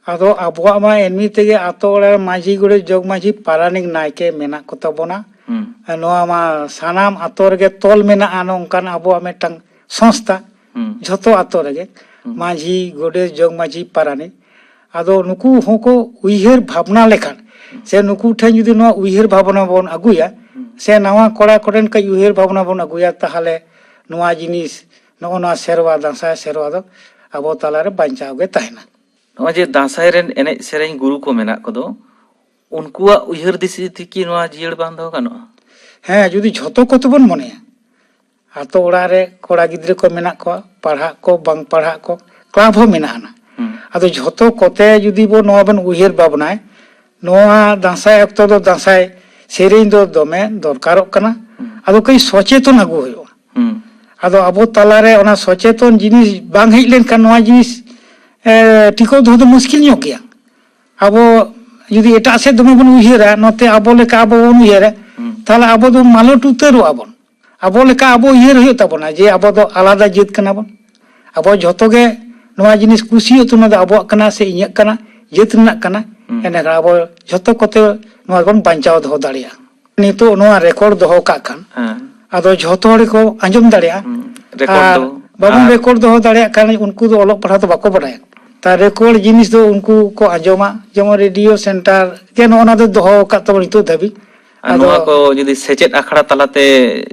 ᱟᱫᱚ ᱟᱵᱚᱣᱟᱜ ᱢᱟ ᱮᱢᱱᱤ ᱛᱮᱜᱮ ᱟᱛᱳ ᱚᱲᱟᱜ ᱨᱮ ᱢᱟᱹᱡᱷᱤ, ᱜᱚᱰᱮᱛ, ᱡᱚᱜᱽ ᱢᱟᱹᱡᱷᱤ, ᱯᱟᱨᱟᱱᱤᱠ, ᱱᱟᱭᱠᱮ ᱢᱮᱱᱟᱜ ᱠᱚ ᱛᱟᱵᱚᱱᱟ᱾ ᱦᱩᱸ᱾ ᱱᱚᱣᱟ ᱢᱟ ᱥᱟᱱᱟᱢ ᱟᱛᱳ ᱨᱮᱜᱮ ᱛᱚᱞ ᱢᱮᱱᱟᱜᱼᱟ ᱱᱚᱝᱠᱟᱱ ᱟᱵᱚᱣᱟᱜ ᱢᱤᱫᱴᱟᱝ ᱥᱚᱝᱥᱛᱷᱟ᱾ ᱦᱩᱸ᱾ ᱡᱷᱚᱛᱚ ᱟᱛᱳ ᱨᱮᱜᱮ ᱦᱩᱸ᱾ ᱢᱟᱹᱡᱷᱤ, ᱜᱚᱰᱮᱛ, ᱡᱚᱜᱽ ᱢᱟᱹᱡᱷᱤ, ᱯᱟᱨᱟᱱᱤᱠ᱾ ᱟᱫᱚ ᱱᱩᱠᱩ ᱦᱚᱸᱠᱚ ᱩᱭᱦᱟᱹᱨ ᱵᱷᱟᱵᱽᱱᱟ ᱞᱮᱠᱷᱟᱱ, ᱥᱮ ᱱᱩᱠᱩ ᱴᱷᱮᱱ ᱡᱩᱫᱤ ᱱᱚᱣᱟ ᱩᱭᱦᱟᱹᱨ ᱵᱷᱟᱵᱽᱱᱟ ᱵᱚᱱ ᱟᱹᱜᱩᱭᱟ, ᱦᱩᱸ᱾ ᱥᱮ ᱱᱟᱣᱟ ᱠᱚᱲᱟ ᱠᱚᱴᱷᱮᱱ ᱠᱟᱹᱡ ᱩᱭᱦᱟᱹᱨ ᱵᱷᱟᱵᱽᱱᱟ ᱵᱚᱱ ᱟᱹᱜᱩᱭᱟ, ᱛᱟᱦᱚᱞᱮ ᱱᱚᱣᱟ ᱡᱤᱱᱤᱥ, ᱱᱚᱜᱼᱚ ᱱᱚᱣᱟ ᱥᱮᱨᱣᱟ, ᱫᱟᱸᱥᱟᱭ ᱥᱮᱨᱣᱟ ᱫᱚ ᱟᱵᱚ ᱛᱟᱞᱟᱨᱮ ᱵᱟᱧᱪᱟᱣ ᱜᱮ ᱛᱟᱦᱮᱱᱟ᱾ ᱱᱚᱜᱼᱚᱭ ᱡᱮ ᱫᱟᱸᱥᱟᱭ ᱨᱮᱱ ᱮᱱᱮᱡ ᱥᱮᱨᱮᱧ ᱜᱩᱨᱩ ᱠᱚ ᱢᱮᱱᱟᱜ ᱠᱚᱫᱚ, ᱩᱱᱠᱩᱣᱟᱜ ᱩᱭᱦᱟᱹᱨ ᱫᱤᱥᱟᱹ ᱛᱮᱠᱤ ᱱᱚᱣᱟ ᱡᱤᱭᱟᱹᱲ ᱵᱟᱝ ᱫᱚᱦᱚ ᱜᱟᱱᱚᱜᱼᱟ? ᱦᱮᱸ, ᱡᱩᱫᱤ ᱡᱷᱚᱛᱚ ᱠᱚᱛᱮ ᱵᱚᱱ ᱢᱚᱱᱮᱭᱟ, ᱟᱛᱳ ᱚᱲᱟᱜ ᱨᱮ ᱠᱚᱲᱟ ᱜᱤᱫᱽᱨᱟᱹ ᱠᱚ ᱢᱮᱱᱟᱜ ᱠᱚᱣᱟ, ᱯᱟᱲᱦᱟᱜ ᱠᱚ ᱵᱟᱝ ᱯᱟᱲᱦᱟᱜ ᱠᱚ, ᱠᱞᱟᱵᱽ ᱦᱚᱸ ᱢᱮᱱᱟᱜ ᱟᱱᱟ᱾ ᱦᱩᱸ᱾ ᱟᱫᱚ ᱡᱷᱚᱛᱚ ᱠᱚᱛᱮ ᱡᱩᱫᱤ ᱵᱚ ᱱᱚᱣᱟ ᱵᱚᱱ ᱩᱭᱦᱟᱹᱨ ᱵᱷᱟᱵᱽᱱᱟᱭ, ᱱᱚᱣᱟ ᱫᱟᱸᱥᱟᱭ ᱚᱠᱛᱚ ᱫᱚ ᱫᱟᱸᱥᱟᱭ ᱥᱮᱨᱮᱧ ᱫᱚ ᱫᱚᱢᱮ ᱫᱚᱨᱠᱟᱨᱚᱜ ᱠᱟᱱᱟ᱾ ᱦᱩᱸ᱾ ᱟᱫᱚ ᱠᱟᱹᱡ ᱥᱚᱪᱮᱛᱚᱱ ᱟᱹᱜᱩ ᱦᱩᱭᱩᱜᱼᱟ᱾ ᱦᱩᱸ᱾ ᱟᱫᱚ ᱟᱵᱚ ᱛᱟᱞᱟᱨᱮ ᱚᱱᱟ ᱥᱚᱪᱮᱛᱚᱱ ᱡᱤᱱᱤᱥ ᱵᱟᱝ ᱦᱮᱡ ᱞᱮᱱᱠᱷᱟᱱ ᱱᱚᱣᱟ ᱡᱤᱱᱤᱥ, ᱮ, ᱴᱤᱠᱟᱹᱣ ᱫᱚᱦᱚ ᱫᱚ ᱢᱩᱥᱠᱤᱞ ᱧᱚᱜ ᱜᱮᱭᱟ᱾ ᱟᱵᱚ ᱡᱩᱫᱤ ᱮᱴᱟᱜ ᱥᱮᱫ ᱫᱚᱢᱮ ᱵᱚᱱ ᱩᱭᱦᱟᱹᱨᱟ, ᱱᱚᱛᱮ ᱟᱵᱚ ᱞᱮᱠᱟ ᱟᱵᱚ ᱵᱚᱱ ᱩᱭᱦᱟᱹᱨᱟ, ᱦᱩᱸ᱾ ᱛᱟᱦᱚᱞᱮ ᱟᱵᱚ ᱫᱚ ᱢᱟᱞᱚᱴ ᱩᱛᱟᱹᱨᱚᱜ ᱟᱵᱚᱱ᱾ ᱟᱵᱚ ᱞᱮᱠᱟ ᱟᱵᱚ ᱩᱭᱦᱟᱹᱨ ᱦᱩᱭᱩᱜ ᱛᱟᱵᱚᱱᱟ ᱡᱮ ᱟᱵᱚ ᱫᱚ ᱟᱞᱟᱫᱟ ᱡᱟᱹᱛ ᱠᱟᱱᱟ ᱵᱚᱱ᱾ ᱟᱵᱚ ᱡᱷᱚᱛᱚ ᱜᱮ ᱱᱚᱣᱟ ᱡᱤᱱᱤᱥ ᱠᱩᱥᱤ ᱦᱩᱭᱩᱜ ᱛᱟᱵᱚᱱᱟ, ᱟᱵᱚᱣᱟᱜ ᱠᱟᱱᱟ ᱥᱮ ᱤᱧᱟᱹᱜ ᱠᱟᱱᱟ, ᱡᱟᱹᱛ ᱨᱮᱱᱟᱜ ᱠᱟᱱᱟ᱾ ᱦᱩᱸ᱾ ᱮᱸᱰᱮᱠᱷᱟᱱ ᱟᱵᱚ ᱡᱷᱚᱛᱚ ᱠᱚᱛᱮ ᱱᱚᱣᱟ ᱵᱚᱱ ᱵᱟᱧᱪᱟᱣ ᱫᱚᱦᱚ ᱫᱟᱲᱮᱭᱟᱜᱼᱟ᱾ ᱱᱤᱛᱚᱜ ᱱᱚᱣᱟ ᱨᱮᱠᱚᱨᱰ ᱫᱚᱦᱚ ᱠᱟᱜ ᱠᱷᱟᱱ, ᱦᱮᱸ᱾ ᱟᱫᱚ ᱡᱷᱚᱛᱚ ᱦᱚᱲ ᱜᱮᱠᱚ ᱟᱸᱡᱚᱢ ᱫᱟᱲᱮᱭᱟᱜᱼᱟ᱾ ᱦᱩᱸ, ᱨᱮᱠᱚᱨᱰ ᱟᱨ ᱫᱚ᱾ ᱵᱟᱵᱚᱱ ᱟᱨ ᱨᱮᱠᱚᱨᱰ ᱫᱚᱦᱚ ᱫᱟᱲᱮᱭᱟᱜ ᱠᱷᱟᱱ ᱩᱱᱠᱩ ᱫᱚ ᱚᱞᱚᱜ ᱯᱟᱲᱦᱟᱣ ᱫᱚ ᱵᱟᱠᱚ ᱵᱟᱰᱟᱭᱟ᱾ ᱛᱟ ᱨᱮᱠᱚᱨᱰ ᱡᱤᱱᱤᱥ ᱫᱚ ᱩᱱᱠᱩ ᱠᱚ ᱟᱸᱡᱚᱢᱟ, ᱡᱮᱢᱚᱱ ᱨᱮᱰᱤᱭᱳ ᱥᱮᱱᱴᱟᱨ ᱜᱮ ᱱᱚᱜᱼᱚ ᱱᱟ ᱫᱚ ᱫᱚᱦᱚ ᱟᱠᱟᱫ ᱛᱟᱵᱚᱱ ᱱᱤᱛᱚᱜ ᱫᱷᱟᱹᱵᱤᱡ᱾ ᱟᱨ ᱟᱫᱚ ᱱᱚᱣᱟ ᱠᱚ ᱡᱩᱫᱤ ᱥᱮᱪᱮᱫ ᱟᱠᱷᱲᱟ ᱛᱟᱞᱟᱛᱮ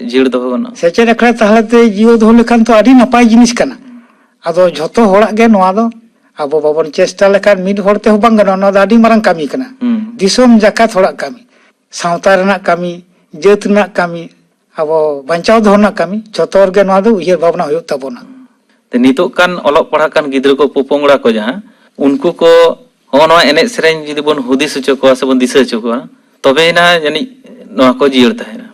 ᱡᱤᱭᱟᱹᱲ ᱫᱚᱦᱚ ᱜᱟᱱᱚᱜᱼᱟ? ᱥᱮᱪᱮᱫ ᱟᱠᱷᱲᱟ ᱛᱟᱞᱟᱛᱮ ᱡᱤᱭᱟᱹᱲ ᱫᱚᱦᱚ ᱞᱮᱠᱷᱟᱱ ᱛᱚ ᱟᱹᱰᱤ ᱱᱟᱯᱟᱭ ᱡᱤᱱᱤᱥ ᱠᱟᱱᱟ᱾ ᱟᱫᱚ ᱡᱷᱚᱛᱚ ᱦᱚᱲᱟᱜ ᱜᱮ ᱱᱚᱣᱟ ᱫᱚ ᱟᱵᱚ ᱵᱟᱵᱚᱱ ᱪᱮᱥᱴᱟ ᱞᱮᱠᱷᱟᱱ ᱢᱤᱫ ᱦᱚᱲ ᱛᱮᱦᱚᱸ ᱵᱟᱝ ᱜᱟᱱᱚᱜᱼᱟ᱾ ᱱᱚᱣᱟ ᱫᱚ ᱟᱹᱰᱤ ᱢᱟᱨᱟᱝ ᱠᱟᱹᱢᱤ ᱠᱟᱱᱟ᱾ ᱦᱩᱸ᱾ ᱫᱤᱥᱚᱢ ᱡᱟᱠᱟᱛ ᱦᱚᱲᱟᱜ ᱠᱟᱹᱢᱤ, ᱥᱟᱶᱛᱟ ᱨᱮᱱᱟᱜ ᱠᱟᱹᱢᱤ, ᱡᱟᱹᱛ ᱨᱮᱱᱟᱜ ᱠᱟᱹᱢᱤ, ᱟᱵᱚ ᱵᱟᱧᱪᱟᱣ ᱫᱚᱦᱚ ᱨᱮᱱᱟᱜ ᱠᱟᱹᱢᱤ, ᱡᱷᱚᱛᱚ ᱨᱮᱜᱮ ᱱᱚᱣᱟ ᱫᱚ ᱩᱭᱦᱟᱹᱨ ᱵᱷᱟᱵᱽᱱᱟ ᱦᱩᱭᱩᱜ ᱛᱟᱵᱚᱱᱟ᱾ ᱛᱮ ᱱᱤᱛᱚᱜ ᱠᱟᱱ ᱚᱞᱚᱜ ᱯᱟᱲᱦᱟᱜ ᱠᱟᱱ ᱜᱤᱫᱽᱨᱟᱹ ᱠᱚ, ᱯᱚᱯᱚᱝᱲᱟ ᱠᱚ ᱡᱟᱦᱟᱸ, ᱩᱱᱠᱩ ᱠᱚ ᱦᱚᱸᱜᱼᱚ ᱱᱚᱣᱟ ᱮᱱᱮᱡ ᱥᱮᱨᱮᱧ ᱡᱩᱫᱤ ᱵᱚᱱ ᱦᱩᱫᱤᱥ ᱦᱚᱪᱚ ᱠᱚᱣᱟ ᱥᱮ ᱵᱚᱱ ᱫᱤᱥᱟᱹ ᱦᱚᱪᱚ ᱠᱚᱣᱟ, ᱛᱚᱵᱮᱭᱮᱱᱟ ᱡᱟᱹᱱᱤᱡ ᱱᱚᱣᱟ ᱠᱚ ᱡᱤᱭᱟᱹᱲ ᱛᱟᱦᱮᱱᱟ᱾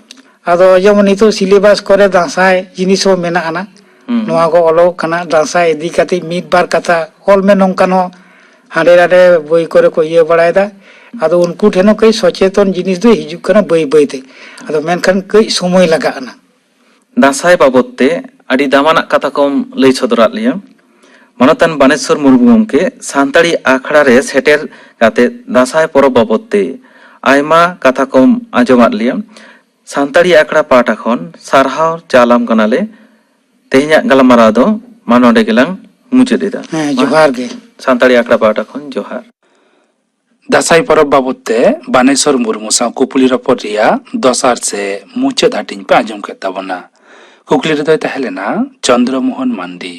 ᱟᱫᱚ ᱡᱮᱢᱚᱱ ᱱᱤᱛᱚᱜ ᱥᱤᱞᱮᱵᱟᱥ ᱠᱚᱨᱮ ᱫᱟᱸᱥᱟᱭ ᱡᱤᱱᱤᱥ ᱦᱚᱸ ᱢᱮᱱᱟᱜ ᱟᱱᱟ, ᱦᱩᱸ᱾ ᱱᱚᱣᱟ ᱠᱚ ᱚᱞᱚᱜ ᱠᱟᱱᱟ᱾ ᱫᱟᱸᱥᱟᱭ ᱤᱫᱤ ᱠᱟᱛᱮ ᱢᱤᱫ ᱵᱟᱨ ᱠᱟᱛᱷᱟ ᱚᱞ ᱢᱮ ᱱᱚᱝᱠᱟᱱ ᱦᱚᱸ ᱦᱟᱸᱰᱮ ᱱᱟᱰᱮ ᱵᱳᱭ ᱠᱚᱨᱮ ᱠᱚ ᱤᱭᱟᱹ ᱵᱟᱲᱟᱭᱮᱫᱟ᱾ ᱟᱫᱚ ᱩᱱᱠᱩ ᱴᱷᱮᱱ ᱦᱚᱸ ᱠᱟᱹᱡ ᱥᱚᱪᱮᱛᱚᱱ ᱡᱤᱱᱤᱥ ᱫᱚ ᱦᱤᱡᱩᱜ ᱠᱟᱱᱟ ᱵᱟᱹᱭ ᱵᱟᱹᱭ ᱛᱮ᱾ ᱟᱫᱚ ᱢᱮᱱᱠᱷᱟᱱ ᱠᱟᱹᱡ ᱥᱚᱢᱚᱭ ᱞᱟᱜᱟᱜ ᱟᱱᱟ᱾ ᱫᱟᱸᱥᱟᱭ ᱵᱟᱵᱚᱫ ᱛᱮ ᱟᱹᱰᱤ ᱫᱟᱢᱟᱱᱟᱜ ᱠᱟᱛᱷᱟ ᱠᱚᱢ ᱞᱟᱹᱭ ᱥᱚᱫᱚᱨᱟᱫ ᱞᱮᱭᱟ᱾ ᱢᱟᱱᱚᱛᱟᱱ ᱵᱟᱱᱮᱥᱣᱚᱨ ᱢᱩᱨᱢᱩ ᱜᱚᱢᱠᱮ, ᱥᱟᱱᱛᱟᱲᱤ ᱟᱠᱷᱲᱟ ᱨᱮ ᱥᱮᱴᱮᱨ ᱠᱟᱛᱮ ᱫᱟᱸᱥᱟᱭ ᱯᱚᱨᱚᱵᱽ ᱵᱟᱵᱚᱫ ᱛᱮ ᱟᱭᱢᱟ ᱠᱟᱛᱷᱟ ᱠᱚᱢ ᱟᱸᱡᱚᱢᱟᱫ ᱞᱮᱭᱟ᱾ ᱥᱟᱱᱛᱟᱲᱤ ᱟᱠᱷᱲᱟ ᱯᱟᱦᱴᱟ ᱠᱷᱚᱱ ᱥᱟᱨᱦᱟᱣ ᱪᱟᱞᱟᱢ ᱠᱟᱱᱟᱞᱮ᱾ ᱛᱮᱦᱮᱧᱟᱜ ᱜᱟᱞᱢᱟᱨᱟᱣ ᱫᱚ ᱢᱟ ᱱᱚᱰᱮ ᱜᱮᱞᱟᱝ ᱢᱩᱪᱟᱹᱫ ᱮᱫᱟ᱾ ᱦᱮᱸ, ᱢᱟ, ᱡᱚᱦᱟᱨ ᱜᱮ᱾ ᱥᱟᱱᱛᱟᱲᱤ ᱟᱠᱷᱲᱟ ᱯᱟᱦᱴᱟ ᱠᱷᱚᱱ ᱡᱚᱦᱟᱨ᱾ ᱫᱟᱸᱥᱟᱭ ᱯᱚᱨᱚᱵᱽ ᱵᱟᱵᱚᱫ ᱛᱮ ᱵᱟᱱᱮᱥᱚᱨ ᱢᱩᱨᱢᱩ ᱥᱟᱶ ᱠᱩᱯᱩᱞᱤ ᱨᱚᱯᱚᱲ ᱨᱮᱭᱟᱜ ᱫᱚᱥᱟᱨ ᱥᱮ ᱢᱩᱪᱟᱹᱫ ᱦᱟᱹᱴᱤᱧ ᱯᱮ ᱟᱸᱡᱚᱢ ᱠᱮᱫ ᱛᱟᱵᱚᱱᱟ᱾ ᱠᱩᱠᱞᱤ ᱨᱮᱫᱚᱭ ᱛᱟᱦᱮᱸ ᱞᱮᱱᱟ ᱪᱚᱱᱫᱨᱚ ᱢᱳᱦᱚᱱ ᱢᱟᱱᱰᱤ᱾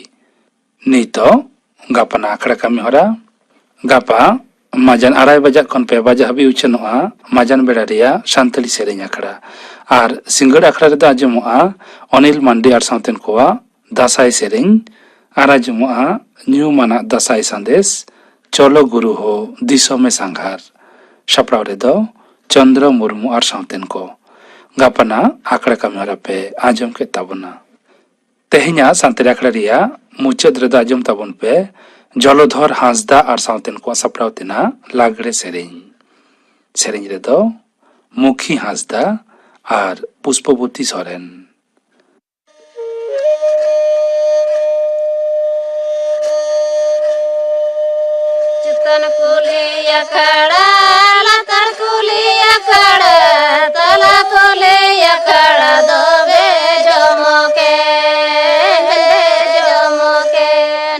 ᱱᱤᱛᱚᱜ ᱜᱟᱯᱟᱱᱟᱜ ᱟᱠᱷᱲᱟ ᱠᱟᱹᱢᱤ ᱦᱚᱨᱟ᱾ ᱜᱟᱯᱟ ᱢᱟᱡᱟᱱ ᱟᱲᱟᱭ ᱵᱟᱡᱟᱜ ᱠᱷᱚᱱ ᱯᱮ ᱵᱟᱡᱟᱜ ᱦᱟᱹᱵᱤᱡ ᱩᱪᱷᱟᱹᱱᱚᱜᱼᱟ ᱢᱟᱡᱟᱱ ᱵᱮᱲᱟ ᱨᱮᱭᱟᱜ ᱥᱟᱱᱛᱟᱲᱤ ᱥᱮᱨᱮᱧ ᱟᱠᱷᱲᱟ᱾ ᱟᱨ ᱥᱤᱸᱜᱟᱹᱲ ᱟᱠᱷᱲᱟ ᱨᱮᱫᱚ ᱟᱸᱡᱚᱢᱚᱜᱼᱟ ᱚᱱᱤᱞ ᱢᱟᱱᱰᱤ ᱟᱨ ᱥᱟᱶᱛᱮᱱ ᱠᱚᱣᱟᱜ ᱫᱟᱸᱥᱟᱭ ᱥᱮᱨᱮᱧ᱾ ᱟᱨ ᱟᱸᱡᱚᱢᱚᱜᱼᱟ ᱧᱩᱢᱟᱱᱟᱜ ᱫᱟᱸᱥᱟᱭ ᱥᱟᱸᱫᱮᱥ, ᱪᱚᱞᱚ ᱜᱩᱨᱩ ᱦᱳ ᱫᱤᱥᱚᱢᱮ ᱥᱟᱸᱜᱷᱟᱨ᱾ ᱥᱟᱯᱲᱟᱣ ᱨᱮᱫᱚ ᱪᱚᱱᱫᱨᱚ ᱢᱩᱨᱢᱩ ᱟᱨ ᱥᱟᱶᱛᱮᱱ ᱠᱚ᱾ ᱜᱟᱯᱟᱱᱟᱜ ᱟᱠᱷᱲᱟ ᱠᱟᱹᱢᱤ ᱦᱚᱨᱟ ᱯᱮ ᱟᱸᱡᱚᱢ ᱠᱮᱫ ᱛᱟᱵᱚᱱᱟ᱾ ᱛᱮᱦᱮᱧᱟᱜ ᱥᱟᱱᱛᱟᱲᱤ ᱟᱠᱷᱲᱟ ᱨᱮᱭᱟᱜ ᱢᱩᱪᱟᱹᱫ ᱨᱮᱫᱚ ᱟᱸᱡᱚᱢ ᱛᱟᱵᱚᱱ ᱯᱮ ᱡᱚᱞᱚᱫᱷᱚᱨ ᱦᱟᱸᱥᱫᱟ ᱟᱨ ᱥᱟᱶᱛᱮᱱ ᱠᱚᱣᱟᱜ ᱥᱟᱯᱲᱟᱣ ᱛᱮᱱᱟᱜ ᱞᱟᱜᱽᱲᱮ ᱥᱮᱨᱮᱧ᱾ ᱥᱮᱨᱮᱧ ᱨᱮᱫᱚ ᱢᱩᱠᱷᱤ ᱦᱟᱸᱥᱫᱟ ᱟᱨ ᱯᱩᱥᱯᱚᱵᱚᱛᱤ ᱥᱚᱨᱮᱱ᱾ ᱪᱮᱛᱟᱱ ᱠᱩᱞᱦᱤ ᱟᱠᱷᱲᱟ, ᱞᱟᱛᱟᱨ ᱠᱩᱞᱦᱤ ᱟᱠᱷᱲᱟ, ᱛᱟᱞᱟ ᱠᱩᱞᱦᱤ ᱟᱠᱷᱲᱟ ᱫᱚ ᱵᱮᱡᱚᱢᱚᱠᱮᱱ, ᱵᱮᱡᱚᱢᱚᱠᱮᱱ᱾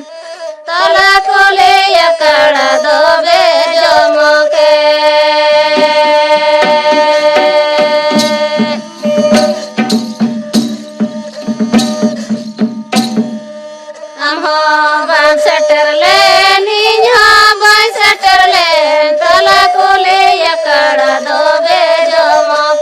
ᱛᱟᱞᱟ ᱠᱩᱞᱦᱤ ᱟᱠᱷᱲᱟ ᱫᱚ ᱵᱮᱡᱚᱢᱚᱠᱮᱱ᱾ ᱟᱢ ᱦᱚᱸ ᱵᱟᱢ ᱥᱮᱴᱮᱨ ᱞᱮᱱ, ᱤᱧ ᱦᱚᱸ ᱵᱟᱹᱧ ᱥᱮᱴᱮᱨ ᱞᱮᱱ, ᱛᱟᱞᱟ ᱠᱩᱞᱦᱤ ᱟᱠᱷᱲᱟ ᱫᱚ ᱵᱮᱡᱚᱢᱚᱠᱮᱱ᱾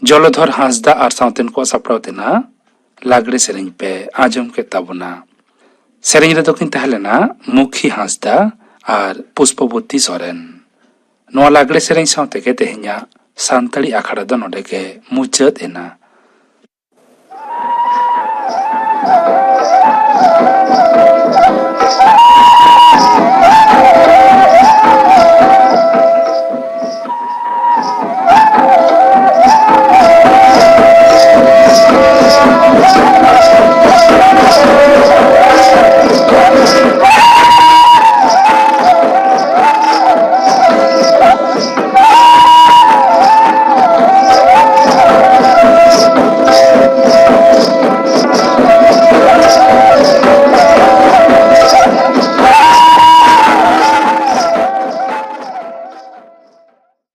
ᱡᱚᱞᱚᱫᱷᱚᱨ ᱦᱟᱸᱥᱫᱟ ᱟᱨ ᱥᱟᱶᱛᱮᱱ ᱠᱚᱣᱟᱜ ᱥᱟᱯᱲᱟᱣ ᱛᱮᱱᱟᱜ ᱞᱟᱜᱽᱲᱮ ᱥᱮᱨᱮᱧ ᱯᱮ ᱟᱸᱡᱚᱢ ᱠᱮᱫ ᱛᱟᱵᱚᱱᱟ᱾ ᱥᱮᱨᱮᱧ ᱨᱮᱫᱚ ᱠᱤᱱ ᱛᱟᱦᱮᱸ ᱞᱮᱱᱟ ᱢᱩᱠᱷᱤ ᱦᱟᱸᱥᱫᱟ ᱟᱨ ᱯᱩᱥᱯᱚᱵᱚᱛᱤ ᱥᱚᱨᱮᱱ᱾ ᱱᱚᱣᱟ ᱞᱟᱜᱽᱲᱮ ᱥᱮᱨᱮᱧ ᱥᱟᱶ ᱛᱮᱜᱮ ᱛᱮᱦᱮᱧᱟᱜ ᱥᱟᱱᱛᱟᱲᱤ ᱟᱠᱷᱲᱟ ᱫᱚ ᱱᱚᱰᱮ ᱜᱮ ᱢᱩᱪᱟᱹᱫ ᱮᱱᱟ᱾